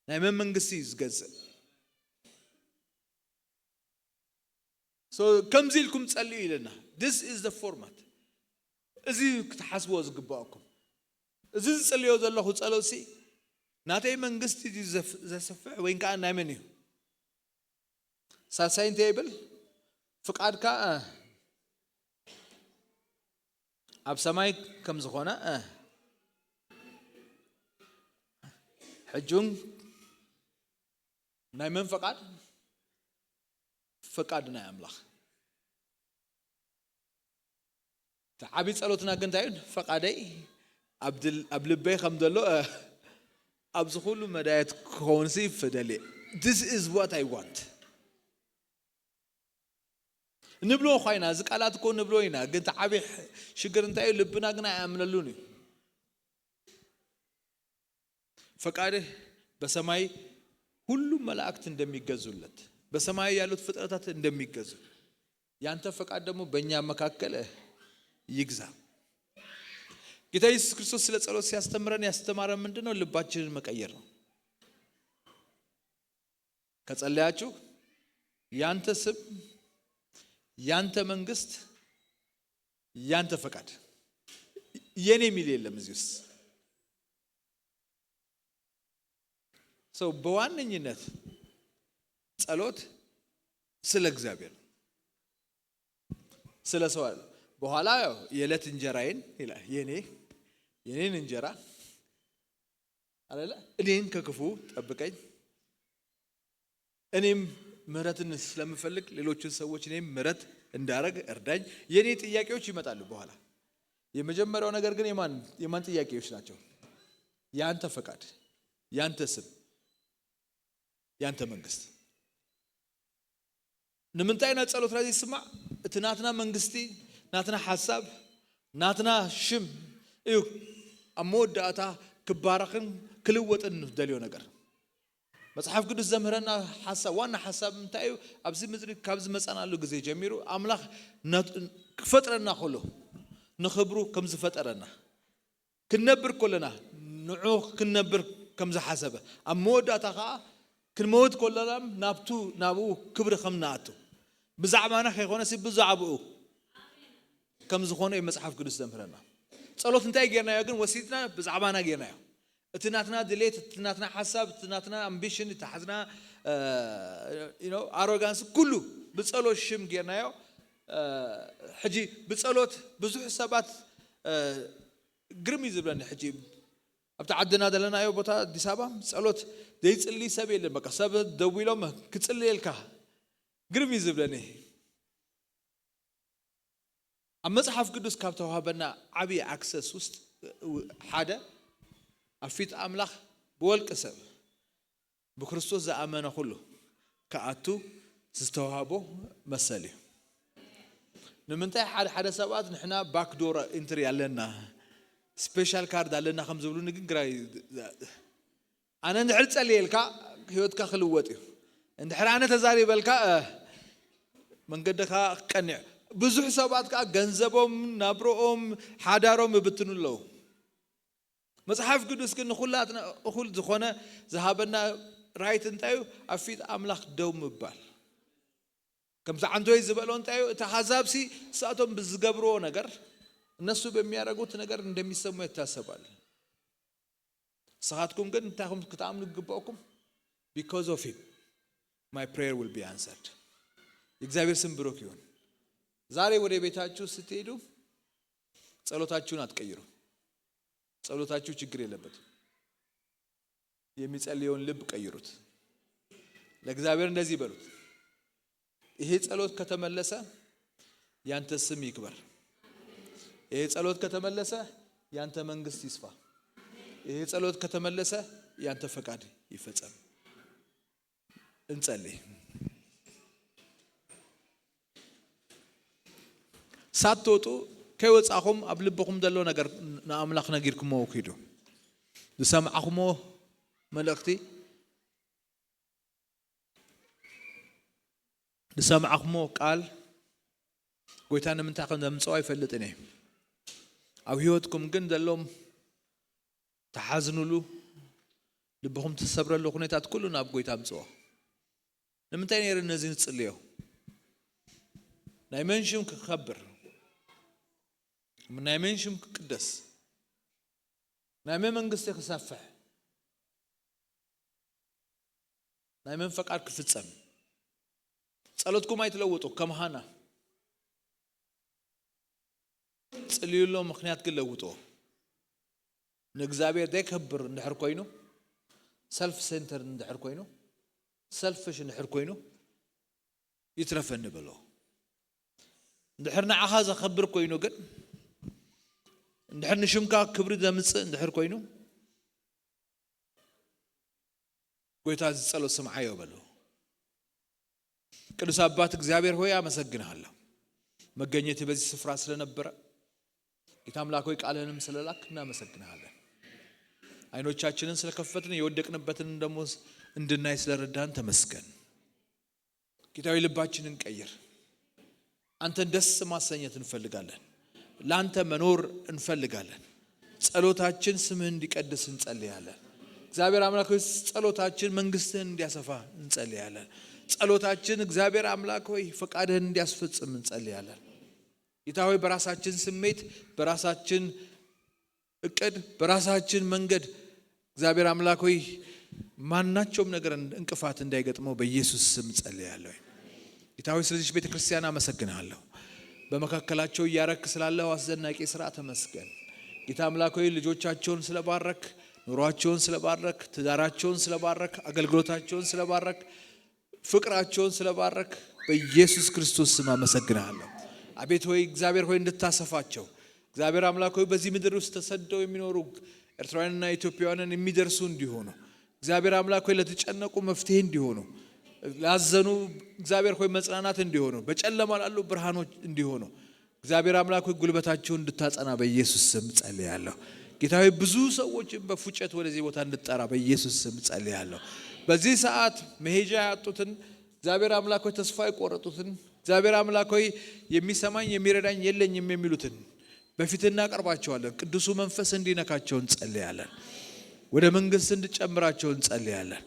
ናይ መን መንግስቲ እዩ ዝገዝእ? ሶ ከምዚ ኢልኩም ጸልዩ ኢለና። This is the format። እዚ ክትሓስብዎ ዝግባኣኩም። እዚ ዝጽልዮ ዘለኹ ጸሎትሲ ናተይ መንግስቲ ድዩ ዘፍ-፣ ዘስፍሕ ወይ ከዓ ናይ መን እዩ? ሳልሳይ እንታይ ይብል? ፍቃድካ፣ እ፣ ኣብ ሰማይ ከም ዝኾነ፣ እ፣ ሕጂ እውን ናይ መን ፈቃድ? ፈቃድ ናይ ኣምላኽ። እቲ ዓብዪ ጸሎትና ግን እንታይ እዩ? ፈቃደይ ኣብ ድል-፣ ኣብ ልበይ ከም ዘሎ፣ እ፣ ኣብዚ ኩሉ መዳየት ክኸውን ሲ ፍደል እየ። This is what I want ንብሎ እኳ ኢና። እዚ ቃላት እኮ ንብሎ ኢና፣ ግን እቲ ዓብዪ ሽግር እንታይ እዩ? ልብና ግን ኣይኣምነሉን እዩ። ፈቃድህ በሰማይ ሁሉም መላእክት እንደሚገዙለት፣ በሰማይ ያሉት ፍጥረታት እንደሚገዙ፣ ያንተ ፈቃድ ደግሞ በእኛ መካከል ይግዛ። ጌታ ኢየሱስ ክርስቶስ ስለ ጸሎት ሲያስተምረን ያስተማረን ምንድን ነው? ልባችንን መቀየር ነው። ከጸለያችሁ ያንተ ስም፣ ያንተ መንግስት፣ ያንተ ፈቃድ፣ የኔ የሚል የለም እዚህ ውስጥ። ሰው በዋነኝነት ጸሎት ስለ እግዚአብሔር፣ ስለ ሰው አለ። በኋላ ያው የዕለት እንጀራዬን ይላል። የኔ፣ የኔን እንጀራ አለለ፣ እኔን ከክፉ ጠብቀኝ፣ እኔም ምህረትን ስለምፈልግ ሌሎችን ሰዎች እኔም ምህረት እንዳረግ እርዳኝ። የኔ ጥያቄዎች ይመጣሉ በኋላ። የመጀመሪያው ነገር ግን የማን፣ የማን ጥያቄዎች ናቸው? ያንተ ፈቃድ፣ ያንተ ስም፣ ያንተ መንግስት። ንምንታይ ኢና ጸሎትና ዘይስማዕ? እቲ ናትና መንግስቲ፣ ናትና ሓሳብ፣ ናትና ሽም እዩ ኣብ መወዳእታ ክባረኽን ክልወጥን ንደልዮ ነገር። መጽሓፍ ቅዱስ ዘምህረና ሓሳብ፣ ዋና ሓሳብ እንታይ እዩ? ኣብዚ ምድሪ ካብ ዝመጻናሉ ግዜ ጀሚሩ ኣምላኽ ነት-፣ ክፈጥረና ከሎ ንኽብሩ ከም ዝፈጠረና፣ ክንነብር ከለና ንዑ ክንነብር ከም ዝሓሰበ፣ ኣብ መወዳእታ ኸዓ ክንመውት ከለና ናብቱ፣ ናብኡ ክብሪ ከም ንኣቱ፣ ብዛዕባና ከይኮነሲ ብዛዕባኡ ከም ዝኾነ እዩ መጽሓፍ ቅዱስ ዘምህረና። ጸሎት እንታይ ጌርናዮ ግን? ወሲድና ብዛዕባና ጌርናዮ። እቲ ናትና ድሌት፣ እቲ ናትና ሓሳብ፣ እቲ ናትና ኣምቢሽን፣ እቲ ሓዝና፣ እ፣ you know፣ ኣሮጋንስ ኩሉ ብጸሎት ሽም ጌርናዮ። እ፣ ሕጂ ብጸሎት ብዙሕ ሰባት፣ እ፣ ግርም እዩ ዝብለኒ። ሕጂ ኣብቲ ዓድና ዘለናዮ ቦታ ኣዲስ ኣበባ ጸሎት ዘይጽሊ ሰብ የለን። በቃ ሰብ ደዊሎም ክጽልየልካ ግርም እዩ ዝብለኒ። ኣብ መጽሓፍ ቅዱስ ካብ ተዋህበና ዓብዪ ኣክሰስ ውስጥ ሓደ ኣብ ፊት ኣምላኽ ብወልቂ ሰብ ብክርስቶስ ዝኣመነ ኩሉ ክኣቱ ዝተዋህቦ መሰል እዩ። ንምንታይ ሓደ ሓደ ሰባት ንሕና ባክዶር ኢንትሪ ኣለና፣ ስፔሻል ካርድ ኣለና ከም ዝብሉኒ ግን ግራ ዩ-፣ ኣነ እንድሕር ጸልየልካ ህይወትካ ክልወጥ እዩ። እንድሕር ኣነ ተዛሪበልካ፣ እ፣ መንገድኻ ክቀንዕ። ብዙሕ ሰባት ከኣ ገንዘቦም፣ ናብርኦም፣ ሓዳሮም ይብትኑ ኣለዉ። መጽሓፍ ቅዱስ ግን ንኹላትና እኹል ዝኾነ ዝሃበና ራይት እንታይ እዩ? ኣብ ፊት ኣምላኽ ደው ምባል። ከምዚ ዓንቶይ ዝበሎ እንታይ እዩ? እቲ ኣሕዛብሲ ንሳቶም ብዝገብርዎ ነገር፣ እነሱ በሚያደርጉት ነገር እንደሚሰሙ ይታሰባል። ንስኻትኩም ግን እንታይ ኢኹም ክትኣምኑ ዝግባእኩም? Because of him, my prayer will be answered። የእግዚአብሔር ስም ብሩክ ይሁን። ዛሬ ወደ ቤታችሁ ስትሄዱ ጸሎታችሁን አትቀይሩ። ጸሎታችሁ ችግር የለበትም። የሚጸልየውን ልብ ቀይሩት። ለእግዚአብሔር እንደዚህ በሉት፣ ይሄ ጸሎት ከተመለሰ ያንተ ስም ይክበር። ይሄ ጸሎት ከተመለሰ ያንተ መንግስት ይስፋ። ይሄ ጸሎት ከተመለሰ ያንተ ፈቃድ ይፈጸም። እንጸልይ። ሳትወጡ ከይወጻኹም ኣብ ልብኹም ዘሎ ነገር ንኣምላኽ ነጊርኩሞ ኪዱ። ዝሰማዕኹሞ መልእኽቲ፣ ዝሰማዕኹሞ ቃል ጎይታ ንምንታይ ከም ዘምጽኦ ኣይፈልጥን እየ። ኣብ ህይወትኩም ግን ዘሎም ተሓዝኑሉ፣ ልብኹም ትሰብረሉ ኩነታት ኩሉ ናብ ጎይታ ኣምጽኦ። ንምንታይ ነይሩ ነዚ ንጽልዮ? ናይ መን ሽም ክኸብር? ናይ መን ሽም ክቅደስ? ናይ መን መንግስቲ ክሰፍሕ? ናይ መን ፈቃድ ክፍጸም? ጸሎትኩም ኣይትለውጡ። ከም ሃና ጽልዩሎ ምኽንያት ግን ለውጥዎ። ንእግዚኣብሔር ዘይከብር እንድሕር ኮይኑ፣ ሰልፍ ሴንተር እንድሕር ኮይኑ፣ ሰልፍሽ እንድሕር ኮይኑ፣ ይትረፈኒ በሎ። እንድሕር ንዓኻ ዘኸብር ኮይኑ ግን፣ እንድሕር ንሽምካ ክብሪ ዘምጽእ እንድሕር ኮይኑ፣ ጎይታ፣ እዚ ጸሎት ስምዓዮ በሎ። ቅዱስ አባት፣ እግዚአብሔር ሆይ፣ አመሰግንሃለሁ። መገኘት በዚህ ስፍራ ስለነበረ፣ ጌታ አምላክ ሆይ፣ ቃልህንም ስለላክ እናመሰግንሃለን። አይኖቻችንን ስለከፈትን፣ የወደቅንበትን ደግሞ እንድናይ ስለረዳን ተመስገን። ጌታ ሆይ፣ ልባችንን ቀይር። አንተን ደስ ማሰኘት እንፈልጋለን። ለአንተ መኖር እንፈልጋለን። ጸሎታችን ስምህ እንዲቀድስ እንጸልያለን። እግዚአብሔር አምላክ ሆይ፣ ጸሎታችን መንግስትህን እንዲያሰፋ እንጸልያለን። ጸሎታችን እግዚአብሔር አምላክ ሆይ፣ ፈቃድህን እንዲያስፈጽም እንጸልያለን። ጌታ ሆይ፣ በራሳችን ስሜት፣ በራሳችን እቅድ፣ በራሳችን መንገድ እግዚአብሔር አምላክ ሆይ፣ ማናቸውም ነገር እንቅፋት እንዳይገጥመው በኢየሱስ ስም ጸልያለሁ። ጌታ ሆይ፣ ስለዚህ ቤተ ክርስቲያን አመሰግንሃለሁ። በመካከላቸው እያረክ ስላለው አስደናቂ ስራ ተመስገን። ጌታ አምላክ ሆይ፣ ልጆቻቸውን ስለባረክ፣ ኑሯቸውን ስለባረክ፣ ትዳራቸውን ስለባረክ፣ አገልግሎታቸውን ስለባረክ፣ ፍቅራቸውን ስለባረክ በኢየሱስ ክርስቶስ ስም አመሰግንሃለሁ። አቤት ሆይ፣ እግዚአብሔር ሆይ፣ እንድታሰፋቸው፣ እግዚአብሔር አምላክ ሆይ፣ በዚህ ምድር ውስጥ ተሰደው የሚኖሩ ኤርትራውያንና ኢትዮጵያውያንን የሚደርሱ እንዲሆኑ፣ እግዚአብሔር አምላክ ሆይ፣ ለተጨነቁ መፍትሄ እንዲሆኑ፣ ላዘኑ እግዚአብሔር ሆይ፣ መጽናናት እንዲሆኑ፣ በጨለማ ላሉ ብርሃኖች እንዲሆኑ፣ እግዚአብሔር አምላክ ሆይ፣ ጉልበታቸውን እንድታጸና በኢየሱስ ስም ጸልያለሁ። ጌታ ሆይ፣ ብዙ ሰዎችን በፉጨት ወደዚህ ቦታ እንድትጠራ በኢየሱስ ስም ጸልያለሁ። በዚህ ሰዓት መሄጃ ያጡትን፣ እግዚአብሔር አምላክ ሆይ፣ ተስፋ የቆረጡትን፣ እግዚአብሔር አምላክ ሆይ፣ የሚሰማኝ የሚረዳኝ የለኝም የሚሉትን በፊት እናቀርባቸዋለን። ቅዱሱ መንፈስ እንዲነካቸው እንጸልያለን። ወደ መንግስት እንድጨምራቸው እንጸልያለን።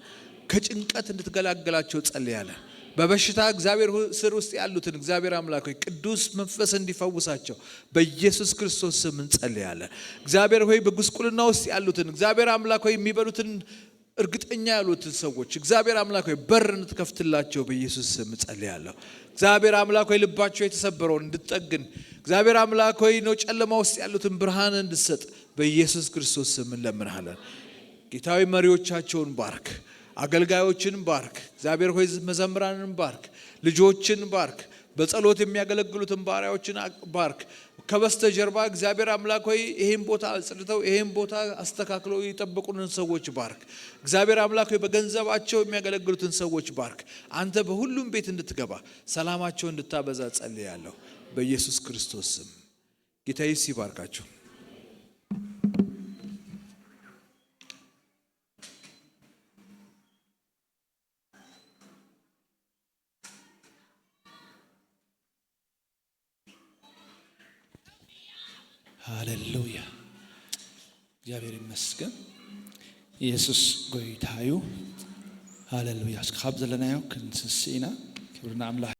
ከጭንቀት እንድትገላገላቸው እንጸልያለን። በበሽታ እግዚአብሔር ሆይ፣ ስር ውስጥ ያሉትን እግዚአብሔር አምላክ ሆይ፣ ቅዱስ መንፈስ እንዲፈውሳቸው በኢየሱስ ክርስቶስ ስም እንጸልያለን። እግዚአብሔር ሆይ፣ በጉስቁልና ውስጥ ያሉትን እግዚአብሔር አምላክ ሆይ፣ የሚበሉትን እርግጠኛ ያሉትን ሰዎች እግዚአብሔር አምላክ ሆይ፣ በር እንድትከፍትላቸው በኢየሱስ ስም እጸልያለሁ። እግዚአብሔር አምላክ ሆይ፣ ልባቸው የተሰበረውን እንድትጠግን፣ እግዚአብሔር አምላክ ሆይ፣ ነው ጨለማ ውስጥ ያሉትን ብርሃን እንድትሰጥ በኢየሱስ ክርስቶስ ስም እንለምንሃለን። ጌታ ሆይ፣ መሪዎቻቸውን ባርክ፣ አገልጋዮችን ባርክ፣ እግዚአብሔር ሆይ፣ መዘምራንን ባርክ፣ ልጆችን ባርክ፣ በጸሎት የሚያገለግሉትን ባሪያዎችን አ-፣ ባርክ። ከበስተጀርባ እግዚአብሔር አምላክ ሆይ፣ ይሄን ቦታ አጽድተው፣ ይሄን ቦታ አስተካክለው ይጠብቁንን ሰዎች ባርክ። እግዚአብሔር አምላክ ሆይ፣ በገንዘባቸው የሚያገለግሉትን ሰዎች ባርክ። አንተ በሁሉም ቤት እንድትገባ፣ ሰላማቸው እንድታበዛ ጸልያለሁ በኢየሱስ ክርስቶስ ስም። ጌታ ኢየሱስ ይባርካችሁ። ሃሌሉያ። እግዚኣብሔር ይመስገን። ኢየሱስ ጎይታ እዩ። ሃሌሉያ። እስኪ ካብ ዘለናዮ ክንስስእ ኢና። ክብሪ ንኣምላኽ።